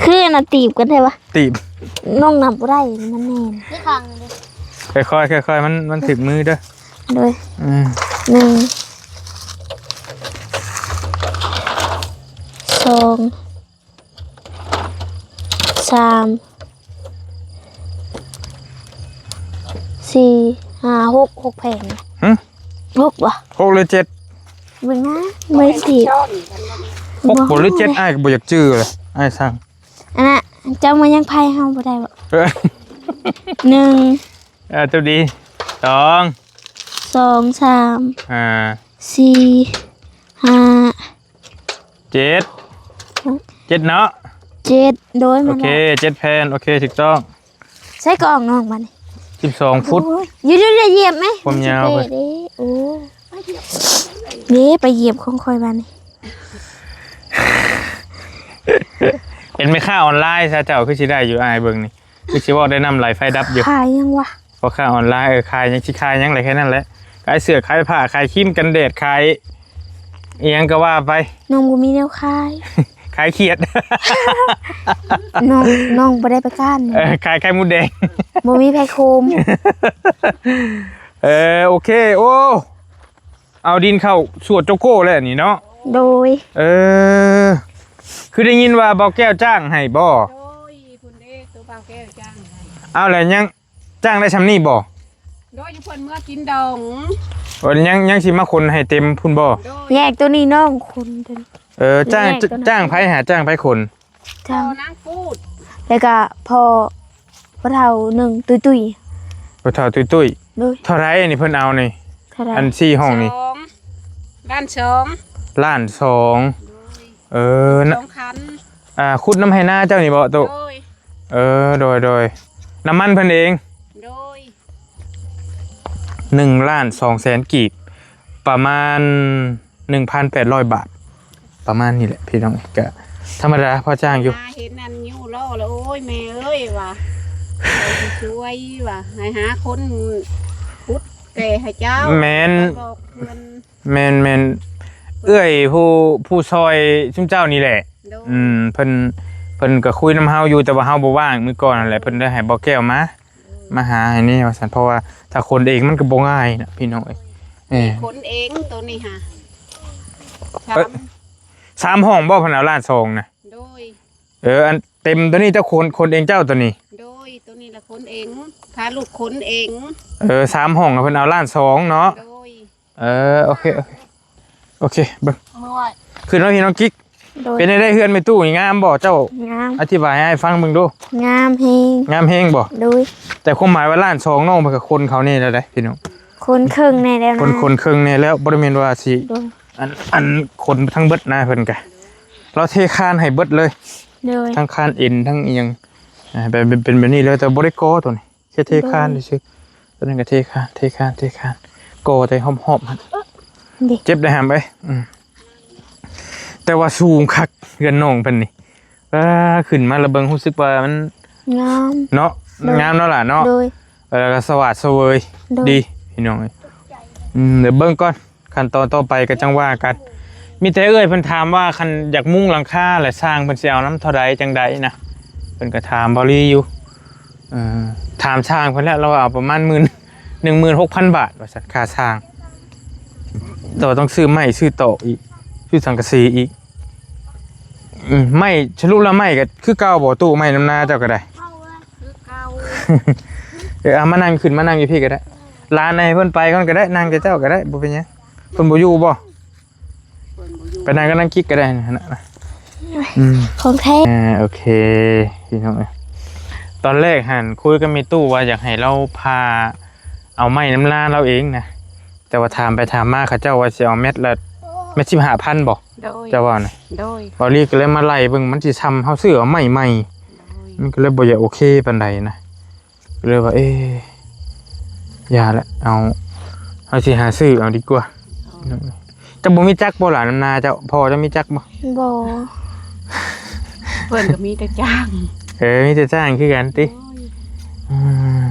ຄືອັນນ່າຕີບກັນແທ້ວະ ຕີບ ນ້ອງນັບບໍ່ໄດ້ ມັນແໜ້ນ ຄືຂ້າງນີ້ເດ້ ຄ່ອຍໆ ຄ່ອຍໆ ມັນ ມັນຖືກມືເດີ ໂດຍ ອືມ ໜຶ່ງ ສອງ ສາມ ສີ່ ຫ້າ ຫົກ ຫົກແຜ່ນ ຫຶ ຫົກບໍ່? ຫົກຫຼືເຈັດ? ເບິ່ງນະ ບໍ່ໄດ້ຕີບ ຫົກບໍ່ ຫຼືເຈັດ ອ້າຍກໍບໍ່ຢາກຈື່ເລີຍ ອ້າຍຊ່າງ ອັນນ່າ ເຈົ້າມາຍັງໄພເຮົາບໍ່ໄດ້ບໍ່? ເອີ ໜຶ່ງ ເອີ ໂຊກດີ ສອງ ສອງ ສາມ ຫ້າ ສີ່ ຫ້າ ເຈັດ ເຈັດເນາະ ເຈັດ ໂດຍ ໂອເຄ ເຈັດແຜ່ນ ໂອເຄ ຖືກຕ້ອງ ໃສ່ກອງນ້ອງບັດນີ້ ສິບສອງຟຸດ ໂອ້ຍ ຢູ່ໆ ຢ່າຢຽບແມະ ຄວາມຍາວ ມັນຊິເປະເດ້ ໂອ້ ເດ້ ໄປຢຽບຂອງຂ້ອຍບາດນີ້ ເປັນແມ່ຄ້າອອນລາຍຊະ ເຈົ້າຄືຊິໄດ້ຢູ່ ອ້າຍເບິ່ງນີ້ ຄືຊິເວົ້າໄດ້ນ້ຳໄຫຼໄຟດັບຢູ່ ຂາຍຫຍັງວະ? ພໍ່ຄ້າອອນລາຍ ເອີ ຂາຍຫຍັງ ຊິຂາຍຫຍັງແຫຼະ ແຄ່ນັ້ນແຫຼະ ຂາຍເສື້ອ ຂາຍຜ້າ ຂາຍຄຣີມກັນແດດ ຂາຍອີ່ຫຍັງກໍວ່າໄປ ນ້ອງບໍ່ມີແນວຂາຍ ຂາຍຂຽດ ນ້ອງ ນ້ອງບໍ່ໄດ້ໄປກ້ານ ເອີ ຂາຍໄຂ່ມົດແດງ ບໍ່ມີໄຜໂຄມ ເອີ ໂອເຄ ໂອ້ ເອົາດິນເຂົ້າສວນໂຈໂກ້ແລ້ວນີ້ເນາະ ໂດຍ ເອີ ຄືໄດ້ຍິນວ່າບ່າວແກ້ວຈ້າງໃຫ້ບໍ່? ໂດຍ ພຸ້ນເດ້ ໂຕບ່າວແກ້ວຈ້າງໃຫ້ ເອົາແລ້ວຍັງ ຈ້າງໄດ້ຊ່ຳນີ້ບໍ່? ໂດຍ ຢູ່ເພິ່ນເມືອກິນດອງ ໂອ້ ຍັງ ຍັງຊິມາຂົນໃຫ້ເຕັມພຸ້ນບໍ່? ໂດຍ ແຍກໂຕນີ້ນ້ອງຂົນ ເອີ ຈ້າງ ແຍກໂຕນັ້ນ ຈ້າງໃຜຫາ ຈ້າງໃຜຂົນ? ຈ້າງ ພໍ່ນາງປູດ ແລ້ວກະພໍ່ ພໍ່ເຖົ້າໜຶ່ງຕຸ້ຍໆ ພໍ່ເຖົ້າຕຸ້ຍໆ ໂດຍ ເທົ່າໃດອັນນີ້ເພິ່ນເອົານີ້? ເທົ່າໃດ? ອັນສີ່ຫ້ອງນີ້ ສອງ ລ້ານສອງ ລ້ານສອງ ໂດຍ ເອີ ສອງຄັນ ອ່າ ຂຸດນຳໄຮ່ນາເຈົ້ານີ້ບໍ່ໂຕ? ໂດຍ ເອີ ໂດຍ ໂດຍ ນ້ຳມັນເພິ່ນເອງ ໂດຍ ໜຶ່ງລ້ານສອງແສນກີບ ປະມານໜຶ່ງພັນແປດຮ້ອຍບາດ ປະມານນີ້ແຫຼະພີ່ນ້ອງ ກະທຳມະດາພໍຈ້າງຢູ່ ຫາເຫັນອັນຍູ້ລໍ້ແລ້ວ ໂອ້ຍ ແມ່ເອີຍວ່າ ໃຜຊິຊ່ວຍວ່າ ໃຫ້ຫາຄົນຂຸດແກ່ໃຫ້ເຈົ້າ ແມ່ນ ບອກເພິ່ນ ແມ່ນໆ ເອື້ອຍຜູ້ ຜູ້ຊ່ອຍຊຸມເຈົ້ານີ້ແຫຼະ ໂດຍ ອືມ ເພິ່ນ ເພິ່ນກໍຄຸຍນຳເຮົາຢູ່ ແຕ່ວ່າເຮົາບໍ່ວ່າງ ມື້ກ່ອນຫັ້ນແຫຼະ ເພິ່ນໄດ້ໃຫ້ບ່າວແກ້ວມາ ມາຫາໃຫ້ແດ່ວ່າຊັ້ນ ເພາະວ່າຖ້າຂົນເອງມັນກໍບໍ່ງ່າຍນະພີ່ນ້ອງເອີຍ ເອີ ຂົນເອງໂຕນີ້ຫາ ສາມ ເອີ ສາມຫ້ອງບໍ່ ເພິ່ນເອົາລ້ານສອງນະ? ໂດຍ ເອີ ອັນເຕັມໂຕນີ້ເຈົ້າຂົນ ຂົນເອງເຈົ້າໂຕນີ້? ໂດຍ ໂຕນີ້ລະຂົນເອງ ພາລູກຂົນເອງ ເອີ ສາມຫ້ອງ ເພິ່ນເອົາລ້ານສອງເນາະ ໂດຍ ເອີ ໂອເຄ ໂອເຄ ໂອເຄ ເບິ່ງ ເອົາມາໄວ້ ຂຶ້ນມາພີ່ນ້ອງກິກ ໂດຍ ເປັນຈັ່ງໃດເຮືອນແມ່ຕູ້ນີ້ງາມບໍ່? ເຈົ້າ ງາມ ອະທິບາຍໃຫ້ອ້າຍຟັງເບິ່ງດູ ງາມແຮງ ງາມແຮງບໍ່? ໂດຍ ແຕ່ຄວາມໝາຍວ່າລ້ານສອງ ນ້ອງເພິ່ນກໍຂົນເຂົ້າແດ່ແລ້ວເດ້ພີ່ນ້ອງ ຂົນເຄິ່ງແດ່ແລ້ວນະ ຂົນ ຂົນເຄິ່ງແດ່ແລ້ວ ບໍ່ໄດ້ແມ່ນວ່າຊິ ໂດຍ ອັນ ອັນຂົນທັງເບິດນະ ເພິ່ນກະ ລາວເທຄານໃຫ້ເບິດເລີຍ ໂດຍ ທັງຄານເອັນ ທັງອີ່ຫຍັງ ອ່າ ເປັນ ເປັນ ເປັນແບບນີ້ເລີຍ ແຕ່ບໍ່ໄດ້ກໍ່ໂຕນີ້ ແຄ່ເທຄານ ໂດຍ ຊື່ໆ ໂຕນັ້ນກໍເທຄານ ເທຄານ ເທຄານ ກໍ່ແຕ່ຮອບໆ ຫັ້ນ ເຈັບໄດ໋ຫຳເອີຍ ອືມ ແຕ່ວ່າສູງຄັກ ເຮືອນນ້ອງເພິ່ນນີ້ ອ່າ ຂຶ້ນມາແລ້ວເບິ່ງ ຮູ້ສຶກວ່າມັນງາມເນາະ. ໂດຍ ງາມເນາະຫຼ້າເນາະ. ໂດຍ ແລ້ວກໍສະຫວາດສະເຫວີຍ ໂດຍ ດີພີ່ນ້ອງເອີຍ. ອືມ ດຽວເບິ່ງກ່ອນ ຂັ້ນຕອນຕໍ່ໄປກໍຈັ່ງວ່າກັນ. ມີແຕ່ເອື້ອຍເພິ່ນຖາມວ່າ ຄັນຢາກມຸງຫຼັງຄາ ແລະ ຊ່າງເພິ່ນຊິເອົານຳເທົ່າໃດຈັ່ງໃດນະ. ເພິ່ນກໍຖາມເບົາລີຢູ່. ເອີ ຖາມຊ່າງເພິ່ນແລ້ວ ລາວວ່າເອົາປະມານໝື່ນ ໜຶ່ງໝື່ນຫົກພັນບາດວ່າຊັ້ນ ຄ່າຊ່າງ. ແຕ່ວ່າຕ້ອງຊື້ໄມ້ ຊື້ຕອກອີກ ຊື້ສັງກະສີອີກ. ອືມ ໄມ້ ສະຫຼຸບແລ້ວໄມ້ກໍຄືເກົ່າບໍ່ຕູ້? ໄມ້ນຳນາເຈົ້າກໍໄດ້ ຄືເກົ່າ. ເອີ ເອົາມານັ່ງ ຂຶ້ນມານັ່ງຢູ່ພີ້ກໍໄດ້. ຫຼານໃຫ້ເພິ່ນໄປກ່ອນກໍໄດ້ ນັ່ງແຕ່ເຈົ້າກໍໄດ້ ບໍ່ເປັນຫຍັງ. ເພິ່ນບໍ່ຢູ່ບໍ່? ເພິ່ນບໍ່ຢູ່ ໄປນັ່ງກັບນາງກິກກໍໄດ້ຫັ້ນນະ. ອືມ ຂອງແທ້. ອ່າ ໂອເຄ ພີ່ນ້ອງເອີຍ. ຕອນແລກຫັ້ນຄຸຍກັບແມ່ຕູ້ວ່າຢາກໃຫ້ລາວພາເອົາໄມ້ນຳນາລາວເອງນະ. ແຕ່ວ່າຖາມໄປຖາມມາ ເຂົາເຈົ້າວ່າຊິເອົາແມັດລະ ແມັດສິບຫ້າພັນບໍ່? ໂດຍ ເຈົ້າເວົ້ານະ. ໂດຍ ເບົາລີກໍເລີຍມາໄລ່ເບິ່ງ ມັນຊິຊ່ຳເຮົາຊື້ເອົາໄມ້ໃໝ່. ໂດຍ ມັນກໍເລີຍບໍ່ຢາກໂອເຄປານໃດນະ. ກໍເລີຍວ່າ ເອ ຢ່າລະ ເອົາ ເຮົາຊິຫາຊື້ເອົາດີກວ່າ. ອໍ ເຈົ້າບໍ່ມີຈັກບໍ່ຫຼ້ານຳນາເຈົ້າ? ພໍ່ເຈົ້າມີຈັກບໍ່? ບໍ່ ເພິ່ນກໍມີແຕ່ຈ້າງ. ເອີ ມີແຕ່ຈ້າງຄືກັນຕິ? ໂດຍ ອືມ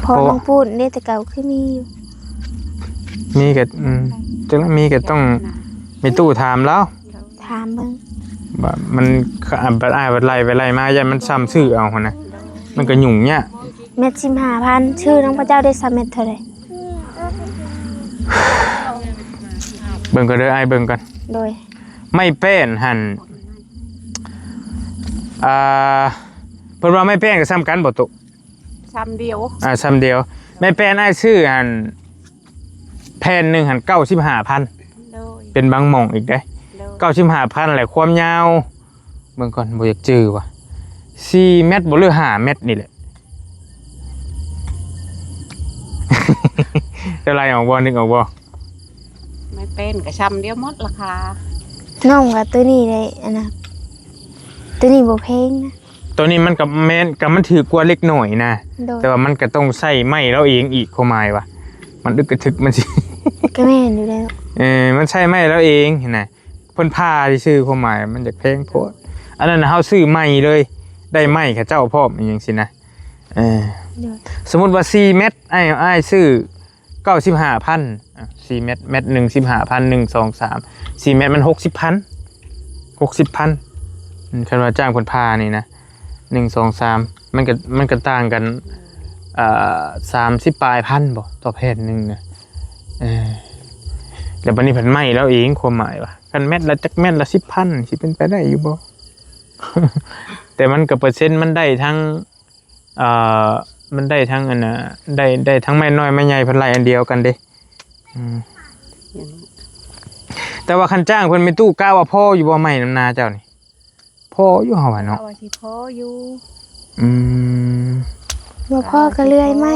ພໍ່ນ້ອງປູດເດ້ ແຕ່ເກົ່າຄືມີຢູ່. ມີກໍ ອືມ ຈັ່ງນັ້ນ ມີກໍຕ້ອງ ແມ່ຕູ້ຖາມລາວ ຖາມເບິ່ງ ວ່າມັນ ບັດອ້າຍບັດໄລ່ໄປໄລ່ມາ ຢ້ານມັນຊ່ຳຊື້ເອົາຫັ້ນນະ ມັນກໍຫຍຸ້ງຍາກ. ແມັດສິບຫ້າພັນ ຊື້ນຳເຂົາເຈົ້າໄດ້ຊະແມັດເທົ່າໃດ? ເບິ່ງກ່ອນເດີ ອ້າຍເບິ່ງກ່ອນ. ໂດຍ ໄມ້ແປ້ນຫັ້ນ ອ່າ ເພິ່ນວ່າໄມ້ແປ້ນກໍຊ່ຳກັນບໍ່ຕຸ? ຊ່ຳດຽວ ອ່າ ຊ່ຳດຽວ. ໄມ້ແປ້ນອ້າຍຊື້ຫັ້ນ ແຜ່ນໜຶ່ງຫັ້ນເກົ້າສິບຫ້າພັນ. ໂດຍ ເປັນບາງໝ່ອງອີກເດ້. ໂດຍ ເກົ້າສິບຫ້າພັນ ແລະ ຄວາມຍາວ ເບິ່ງກ່ອນ ບໍ່ຢາກຈື່ວ່າ ສີ່ແມັດບໍ່ ຫຼື ຫ້າແມັດນີ້ແຫຼະ. ຈະໄລ່ອອກບໍ່? ນຶກອອກບໍ່? ໄມ້ແປ້ນກໍຊ່ຳດຽວໝົດລາຄາ. ນ້ອງວ່າໂຕນີ້ໄດ້ ອັນນະ ໂຕນີ້ບໍ່ແພງນະ. ໂຕນີ້ມັນກໍແມ່ນ ກໍມັນຖືກກວ່າເລັກນ້ອຍນະ. ໂດຍ ແຕ່ວ່າມັນກໍຕ້ອງໃຊ້ໄມ້ລາວເອງອີກ ຄວາມໝາຍວ່າ ມັນອຶກກະທຶກ ມັນຊິ ກໍແມ່ນຢູ່ແລ້ວ. ເອີ ມັນໃຊ້ໄມ້ລາວເອງຫັ້ນນະ ເພິ່ນຜ່າຊື່ໆ ຄວາມໝາຍມັນຢາກແພງໂພດ. ອັນນັ້ນເຮົາຊື້ໃໝ່ເລີຍ ໄດ້ໄມ້ເຂົາເຈົ້າພ້ອມ ອີ່ຫຍັງຊີ້ນະ. ເອີ ໂດຍ ສົມມຸດວ່າ ສີ່ແມັດ ອ້າຍ ອ້າຍຊື້ ເກົ້າສິບຫ້າພັນ ອ່ະ ສີ່ແມັດ ແມັດໜຶ່ງ ສິບຫ້າພັນ ໜຶ່ງ ສອງ ສາມ ສີ່ແມັດມັນ ຫົກສິບພັນ ຫົກສິບພັນ. ອືມ ຄັນວ່າຈ້າງເພິ່ນຜ່ານີ້ນະ ໜຶ່ງ ສອງ ສາມ ມັນກໍ ມັນກໍຕ່າງກັນ ເອີ ສາມສິບປາຍພັນບໍ່ ຕໍ່ແຜ່ນໜຶ່ງນະ. ເອີ ແລ້ວບັດນີ້ເພິ່ນໄມ້ລາວເອງ ຄວາມໝາຍວ່າ ຄັນແມັດລະຈັກແມັດລະ ສິບພັນ ຊິເປັນໄປໄດ້ຢູ່ບໍ່? ແຕ່ມັນກໍເປີເຊັນມັນໄດ້ທັງ ເອີ ມັນໄດ້ທັງອັນນ່າ ໄດ້ ໄດ້ທັງໄມ້ນ້ອຍໄມ້ໃຫຍ່ ເພິ່ນໄລ່ອັນດຽວກັນເດ້. ອືມ ແຕ່ວ່າຄັນຈ້າງເພິ່ນ ແມ່ຕູ້ກະວ່າພໍຢູ່ບໍ່ ໄມ້ນຳນາເຈົ້ານີ້? ພໍຢູ່ ເຮົາວ່າເນາະ ກະວ່າຊິພໍຢູ່. ອືມ ບໍ່ພໍກໍເລື່ອຍໄມ້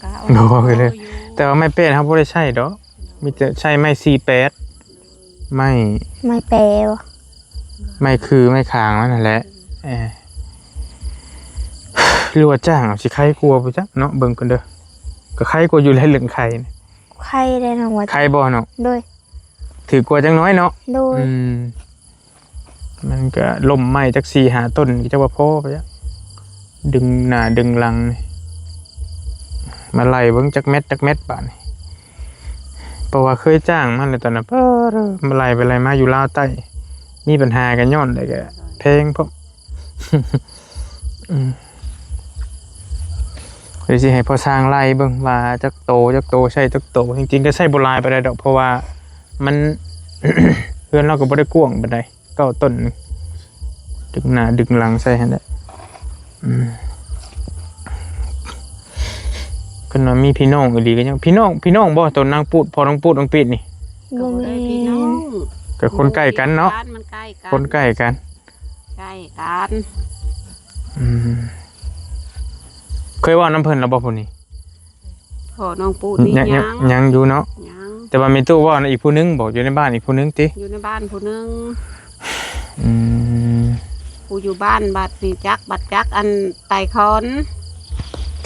ກະວ່າ ບໍ່ພໍກໍເລື່ອຍ ພໍຢູ່. ແຕ່ວ່າໄມ້ແປ້ນເຮົາບໍ່ໄດ້ໃຊ້ດອກ ມີແຕ່ໃຊ້ໄມ້ສີ່ແປດ ໄມ້ ໄມ້ແປບໍ່? ໄມ້ຄືໄມ້ຄາງມັນຫັ້ນແຫຼະ. ເອີ ຫຼືວ່າຈ້າງເອົາຊິໄຄກວ່າບໍ່ຈັກເນາະ ເບິ່ງກ່ອນເດີ. ກໍໄຄກວ່າຢູ່ແຫຼະເລື່ອງໄຄນີ້. ໄຄໄດ້ນ້ອງວ່າ ໄຄບໍ່ເນາະ? ໂດຍ ຖືກກວ່າຈັກໜ້ອຍເນາະ? ໂດຍ ອືມ ມັນກໍລົ້ມໄມ້ຈັກສີ່ຫ້າຕົ້ນ ຈັກວ່າພໍບໍ່ຈັກ ດຶງໜ້າດຶງຫຼັງນີ້ ມາໄລ່ເບິ່ງຈັກແມັດ ຈັກແມັດບາດນີ້. ເພາະວ່າເຄີຍຈ້າງມາແລ້ວຕອນນັ້ນ ປາດ ມາໄລ່ໄປໄລ່ມາຢູ່ລາວໃຕ້ ມີບັນຫາກັນຍ້ອນແລ້ວກໍແພງພ້ອມ. ອືມ ດຽວຊິໃຫ້ພໍ່ຊ່າງໄລ່ເບິ່ງວ່າຈັກໂຕ ຈັກໂຕ ໃຊ້ຈັກໂຕ. ຈິງໆ ກໍໃຊ້ບໍ່ຫຼາຍປານໃດດອກ ເພາະວ່າມັນ ເຮືອນລາວກໍບໍ່ໄດ້ກວ້າງປານໃດ. ເກົ້າຕົ້ນ ດຶງໜ້າດຶງຫຼັງໃສ່ຫັ້ນແຫຼະ. ອືມ ຄັນວ່າມີພີ່ນ້ອງອີ່ຫຼີກໍຍັງ ພີ່ນ້ອງ ພີ່ນ້ອງບໍ່ ໂຕນາງປູດ ພໍ່ນ້ອງປູດ ນ້ອງປີດນີ້? ບໍ່ແມ່ນ ກໍບໍ່ໄດ້ພີ່ນ້ອງ ກໍຄົນໃກ້ກັນເນາະ ບ້ານມັນໃກ້ກັນ ຄົນໃກ້ກັນ ໃກ້ກັນ. ອືມ ເຄີຍເວົ້ານຳເພິ່ນແລ້ວບໍ່ຜູ້ນີ້? ພໍ່ນ້ອງປູດນີ້ ຍັງ ຍັງ ຍັງ ຍັງຢູ່ເນາະ ຍັງ. ແຕ່ວ່າແມ່ຕູ້ເວົ້ານຳອີກຜູ້ໜຶ່ງບໍ? ຢູ່ໃນບ້ານອີກຜູ້ໜຶ່ງຕິ? ຢູ່ໃນບ້ານຜູ້ໜຶ່ງ. ອືມ ຜູ້ຢູ່ບ້ານບັດນີ້ຈັກ ບັດຈັກອັນໄຕ່ຂອນ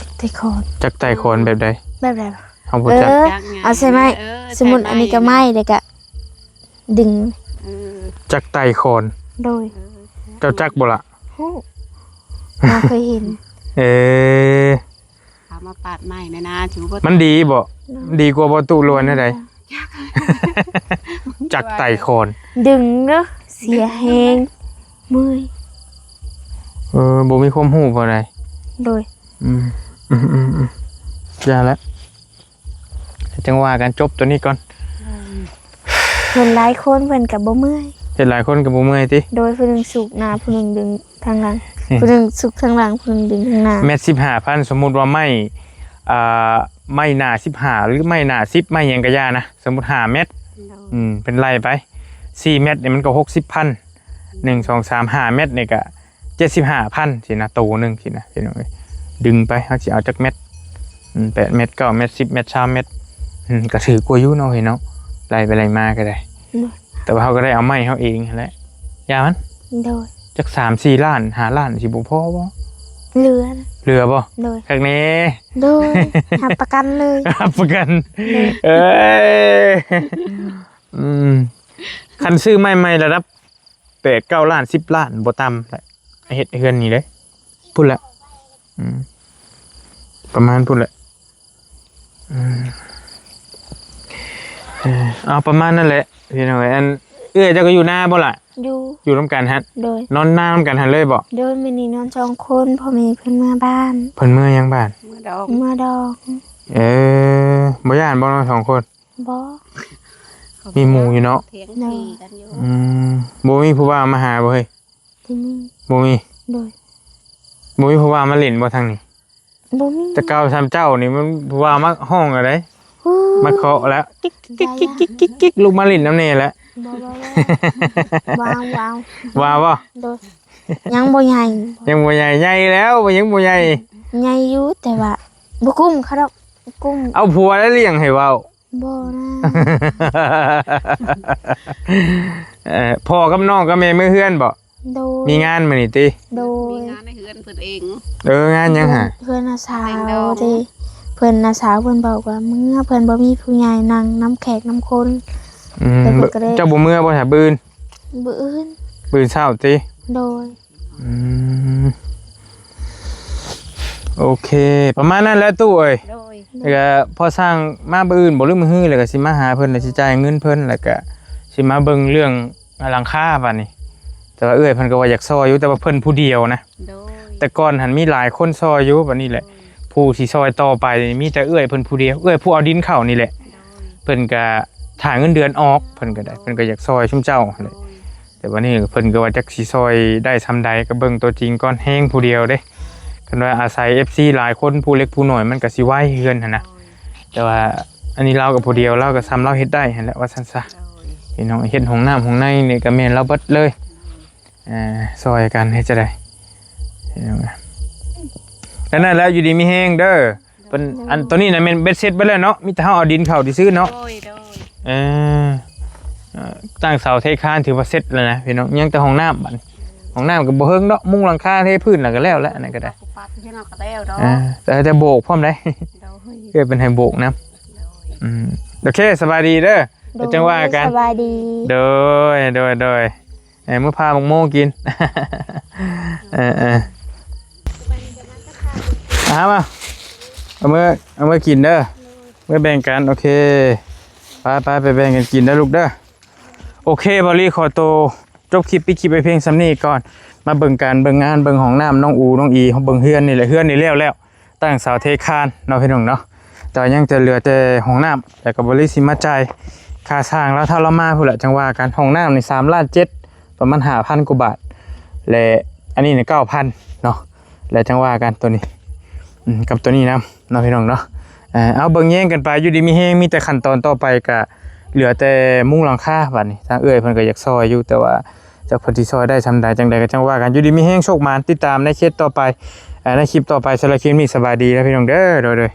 ຈັກໄຕ່ຂອນ ຈັກໄຕ່ຂອນແບບໃດ? ແບບໃດ? ເຮົາບໍ່ຈັກ ເອີ ເອົາໃສ່ໄມ້ ເອີ ສົມມຸດອັນນີ້ກໍໄມ້ ແລ້ວກໍ ດຶງ ເອີ ຈັກໄຕ່ຂອນ ໂດຍ ເອີ ເຈົ້າຈັກບໍ່ລະ? ຮູ້ ບໍ່ເຄີຍເຫັນ. ເອີ ເອົາມາປາດໃໝ່ແນ່ນາ ຖືວ່າ ມັນດີບໍ່? ໂດຍ ດີກວ່າບໍ່? ຕູ້ລ້ວນແນວໃດ? ຈັກໄຕ່ຂອນ ດຶງເດີ ເສຍແຮງ ເມື່ອຍ. ເອີ ບໍ່ມີຄວາມຮູ້ບໍ່ໄດ? ໂດຍ ອືມ ອືມໆໆ ຢ່າລະ ຈັ່ງວ່າກັນ ຈົບຕົວນີ້ກ່ອນ. ເຫັນຫຼາຍຄົນເພິ່ນກໍບໍ່ເມື່ອຍ ເຮັດຫຼາຍຄົນກໍບໍ່ເມື່ອຍຕິ? ໂດຍ ຜູ້ໜຶ່ງສູກໜ້າ ຜູ້ໜຶ່ງດຶງທາງຫຼັງ ອືມ ຜູ້ໜຶ່ງສູກທາງຫຼັງ ຜູ້ໜຶ່ງດຶງທາງໜ້າ. ແມັດສິບຫ້າພັນ ສົມມຸດວ່າໄມ້ ອ່າ ໄມ້ໜ້າສິບຫ້າ ຫຼື ໄມ້ໜ້າສິບ ໄມ້ຫຍັງກໍຢ່ານະ ສົມມຸດຫ້າແມັດ ໂດຍ ອືມ ເພິ່ນໄລ່ໄປ ສີ່ແມັດນີ້ມັນກໍຫົກສິບພັນ ໜຶ່ງ ສອງ ສາມ ຫ້າແມັດນີ້ກໍເຈັດສິບຫ້າພັນຊີ້ນະ ໂຕໜຶ່ງຊີ້ນະ ພີ່ນ້ອງເອີຍ. ດຶງໄປ ເຮົາຊິເອົາຈັກແມັດ? ອືມ ແປດແມັດ ເກົ້າແມັດ ສິບແມັດ ຊາວແມັດ ອືມ ກໍຖືກກວ່າຢູ່ເນາະ ເອີຍເນາະ ໄລ່ໄປໄລ່ມາກໍໄດ້. ໂດຍ ແຕ່ວ່າເຮົາກໍໄດ້ເອົາໄມ້ເຮົາເອງຫັ້ນແຫຼະ. ຢ່າມັນ ໂດຍ ຈັກສາມສີ່ລ້ານ ຫ້າລ້ານ ຊິບໍ່ພໍບໍ່? ເຫຼືອນະ ເຫຼືອບໍ່? ໂດຍ ຄັກແນ່ ໂດຍ ຮັບປະກັນເລີຍ ຮັບປະກັນ ໂດຍ ເອີຍ ອືມ ຄັນຊື້ໄມ້ໃໝ່ລະດັບ ແປດເກົ້າລ້ານ ສິບລ້ານ ບໍ່ຕ່ຳແຫຼະ ເຮັດເຮືອນນີ້ເດ້ ພຸ້ນແຫຼະ ອືມ ປະມານພຸ້ນແຫຼະ ອືມ ເອີ ເອົາປະມານນັ້ນແຫຼະ ພີ່ນ້ອງເອີຍ. ອັນ ເອື້ອຍເຈົ້າກໍຢູ່ນາບໍ່ລະ? ຢູ່ ຢູ່ນຳກັນຫັ້ນ ໂດຍ ນອນນານຳກັນຫັ້ນເລີຍບໍ່? ໂດຍ ມື້ນີ້ນອນສອງຄົນ ພໍ່ແມ່ເພິ່ນເມືອບ້ານ ເພິ່ນເມືອຫຍັງບ້ານ? ເມືອດອກ ເມືອດອກ ເອີ ບໍ່ຢ້ານບໍ່ນອນສອງຄົນ? ບໍ່ ມີໝູ່ຢູ່ເນາະ ຖຽງ ໂດຍ ທີ່ກັນຢູ່ ອືມ ບໍ່ມີຜູ້ບ່າວມາຫາບໍ່ເຮີ້ຍ? ບໍ່ມີ ບໍ່ມີ ໂດຍ ບໍ່ມີຜູ້ບ່າວມາຫຼິ້ນບໍ່ທາງນີ້? ບໍ່ມີ ແຕ່ເກົ່າສ່ຳເຈົ້ານີ້ມັນຜູ້ບ່າວມາຮ້ອງແລ້ວເດ້ ໂອ້ຍ ມາເຄາະແລ້ວ ກິກໆໆໆໆ ລຸກມາຫຼິ້ນນຳແດ່ແລ້ວ ບໍ່ໆໆ ວ້າວ ວ້າວ ວ້າວບໍ່? ໂດຍ ຍັງບໍ່ໃຫຍ່ ຍັງບໍ່ໃຫຍ່ ໃຫຍ່ແລ້ວ ຍັງບໍ່ໃຫຍ່ ໃຫຍ່ຢູ່ ແຕ່ວ່າບໍ່ກຸ້ມເຂົາດອກ ກຸ້ມ ເອົາຜົວແລ້ວລ້ຽງໃຫ້ເວົ້າ ບໍ່ນະ ເອີ ພໍ່ກັບນ້ອງກັບແມ່ເມືອເຮືອນບໍ່? ໂດຍ ມີງານມື້ນີ້ຕິ? ໂດຍ ມີງານໃນເຮືອນເພິ່ນເອງ ເອີ ງານຫຍັງຫະ? ເຮືອນນ້າສາວເດ້ ເພິ່ນ ນ້າສາວເພິ່ນບອກວ່າເມືອ ເພິ່ນບໍ່ມີຜູ້ໃຫຍ່ນັ່ງນຳແຂກນຳຄົນ ອືມ ເຈົ້າບໍ່ເມືອບໍ່ຫາ? ມື້ອື່ນ ມື້ອື່ນ ມື້ອື່ນເຊົ້າຕິ? ໂດຍ ອືມ ໂອເຄ ປະມານນັ້ນແຫຼະຕູ້ເອີຍ ໂດຍ ແລ້ວກໍພໍຊ່າງມາມື້ອື່ນບໍ່ ຫຼື ມື້ຮື ແລ້ວກໍຊິມາຫາເພິ່ນ ແລ້ວຊິຈ່າຍເງິນເພິ່ນ ແລ້ວກໍຊິມາເບິ່ງເລື່ອງຫຼັງຄາບາດນີ້ ແຕ່ວ່າເອື້ອຍເພິ່ນກໍວ່າຢາກຊ່ອຍຢູ່ ແຕ່ວ່າເພິ່ນຜູ້ດຽວນະ ໂດຍ ແຕ່ກ່ອນຫັ້ນມີຫຼາຍຄົນຊ່ອຍຢູ່ ບາດນີ້ແຫຼະ ໂດຍ ຜູ້ຊິຊ່ອຍຕໍ່ໄປມີແຕ່ເອື້ອຍເພິ່ນຜູ້ດຽວ ເອື້ອຍຜູ້ເອົາດິນເຂົ້ານີ້ແຫຼະ ໂດຍ ເພິ່ນກໍຖ້າເງິນເດືອນອອກ ເພິ່ນກໍໄດ້ ເພິ່ນກໍຢາກຊ່ອຍຊຸມເຈົ້າຫັ້ນແຫຼະ ໂດຍ ແຕ່ບາດນີ້ເພິ່ນກໍວ່າຈັກຊິຊ່ອຍໄດ້ສ່ຳໃດ ກໍເບິ່ງຕົວຈິງກ່ອນ ແຮງຜູ້ດຽວເດ້ ຄັນວ່າອາໄສເອັຟຊີຫຼາຍຄົນ ຜູ້ເລັກຜູ້ນ້ອຍ ມັນກໍຊິໄວເຮືອນຫັ້ນນະ ແຕ່ວ່າອັນນີ້ລາວກໍຜູ້ດຽວ ລາວກໍສ່ຳລາວເຮັດໄດ້ຫັ້ນແຫຼະ ວ່າຊັ້ນຊະ ໂດຍ ພີ່ນ້ອງ ເຮັດຫ້ອງນ້ຳຫ້ອງໃນນີ້ກໍແມ່ນລາວເບິດເລີຍ ເອີ ຊ່ອຍກັນເຮັດຈັ່ງໃດ ພີ່ນ້ອງ ແລ້ວນັ້ນແຫຼະ ຢູ່ດີມີແຮງເດີ ເພິ່ນ ໂດຍ ອັນຕົວນີ້ນະແມ່ນເບັດເສັດເບິດແລ້ວເນາະ ມີແຕ່ເຮົາເອົາດິນເຂົ້າຊື່ໆເນາະ ໂດຍ ໂດຍ ເອີ ເອີ ຕັ້ງເສົາເທຄານຖືວ່າເສັດແລ້ວນະພີ່ນ້ອງ ຍັງແຕ່ຫ້ອງນ້ຳ ບັດຫ້ອງນ້ຳກໍບໍ່ເຮິງເນາະ ມຸງຫຼັງຄາເທພື້ນແລ້ວກໍແລ້ວແຫຼະ ອັນນັ້ນກໍໄດ້ ປັບເຮັດເຮົາກໍແລ້ວດອກ ເອີ ແຕ່ ແຕ່ໂບກພ້ອມໃດ ໂດຍ ເອື້ອຍເພິ່ນໃຫ້ໂບກນຳ ໂດຍ ອືມ ໂອເຄ ສະບາຍດີເດີ ໂດຍ ຈັ່ງວ່າກັນ ສະບາຍດີ ໂດຍ ໂດຍ ໂດຍ ເອີ ມື້ພາບັກໂມກິນ ເອີ ເອີ ເອົາມາ ເອົາເມືອ ເອົາເມືອກິນເດີ ເມືອແບ່ງກັນ ໂອເຄ ໄປ ໄປ ໄປແບ່ງກັນກິນເດີລູກເດີ ໂອເຄ ບ່າວລີຂໍໂຕຈົບຄລິບ ປິດຄລິບໄວ້ພຽງສ່ຳນີ້ກ່ອນ ມາເບິ່ງການເບິ່ງງານ ເບິ່ງຫ້ອງນ້ຳນ້ອງອູ ນ້ອງອີ ເບິ່ງເຮືອນນີ້ແຫຼະ ເຮືອນນີ້ແລ້ວແລ້ວ ຕັ້ງເສົາເທຄານເນາະພີ່ນ້ອງເນາະ ແຕ່ວ່າຍັງຈະເຫຼືອແຕ່ຫ້ອງນ້ຳ ແລ້ວກໍບ່າວລີຊິມາຈ່າຍຄ່າຊ່າງລາວ ຖ້າລາວມາພຸ້ນແຫຼະ ຈັ່ງວ່າກັນ ຫ້ອງນ້ຳນີ້ສາມລ້ານເຈັດ ປະມານຫ້າພັນກວ່າບາດ ແລະ ອັນນີ້ນີ້ເກົ້າພັນເນາະ ແລະ ຈັ່ງວ່າກັນໂຕນີ້ ອືມ ກັບໂຕນີ້ນຳເນາະພີ່ນ້ອງເນາະ ເອີ ເອົາເບິ່ງແຍງກັນໄປ ຢູ່ດີມີແຮງ ມີແຕ່ຂັ້ນຕອນຕໍ່ໄປກະເຫຼືອແຕ່ມຸງຫຼັງຄາ ບາດນີ້ ທາງເອື້ອຍເພິ່ນກໍຢາກຊ່ອຍຢູ່ ແຕ່ວ່າ ຈັກເພິ່ນຊິຊ່ອຍໄດ້ສ່ຳໃດ ຈັ່ງໃດກໍຈັ່ງວ່າກັນ ຢູ່ດີມີແຮງ ໂຊກໝານ ຕິດຕາມໃນເຄສຕໍ່ໄປ ເອີ ໃນຄລິບຕໍ່ໄປ ສຳລັບຄລິບນີ້ ສະບາຍດີເດີພີ່ນ້ອງເດີ ໂດຍ ໂດຍ.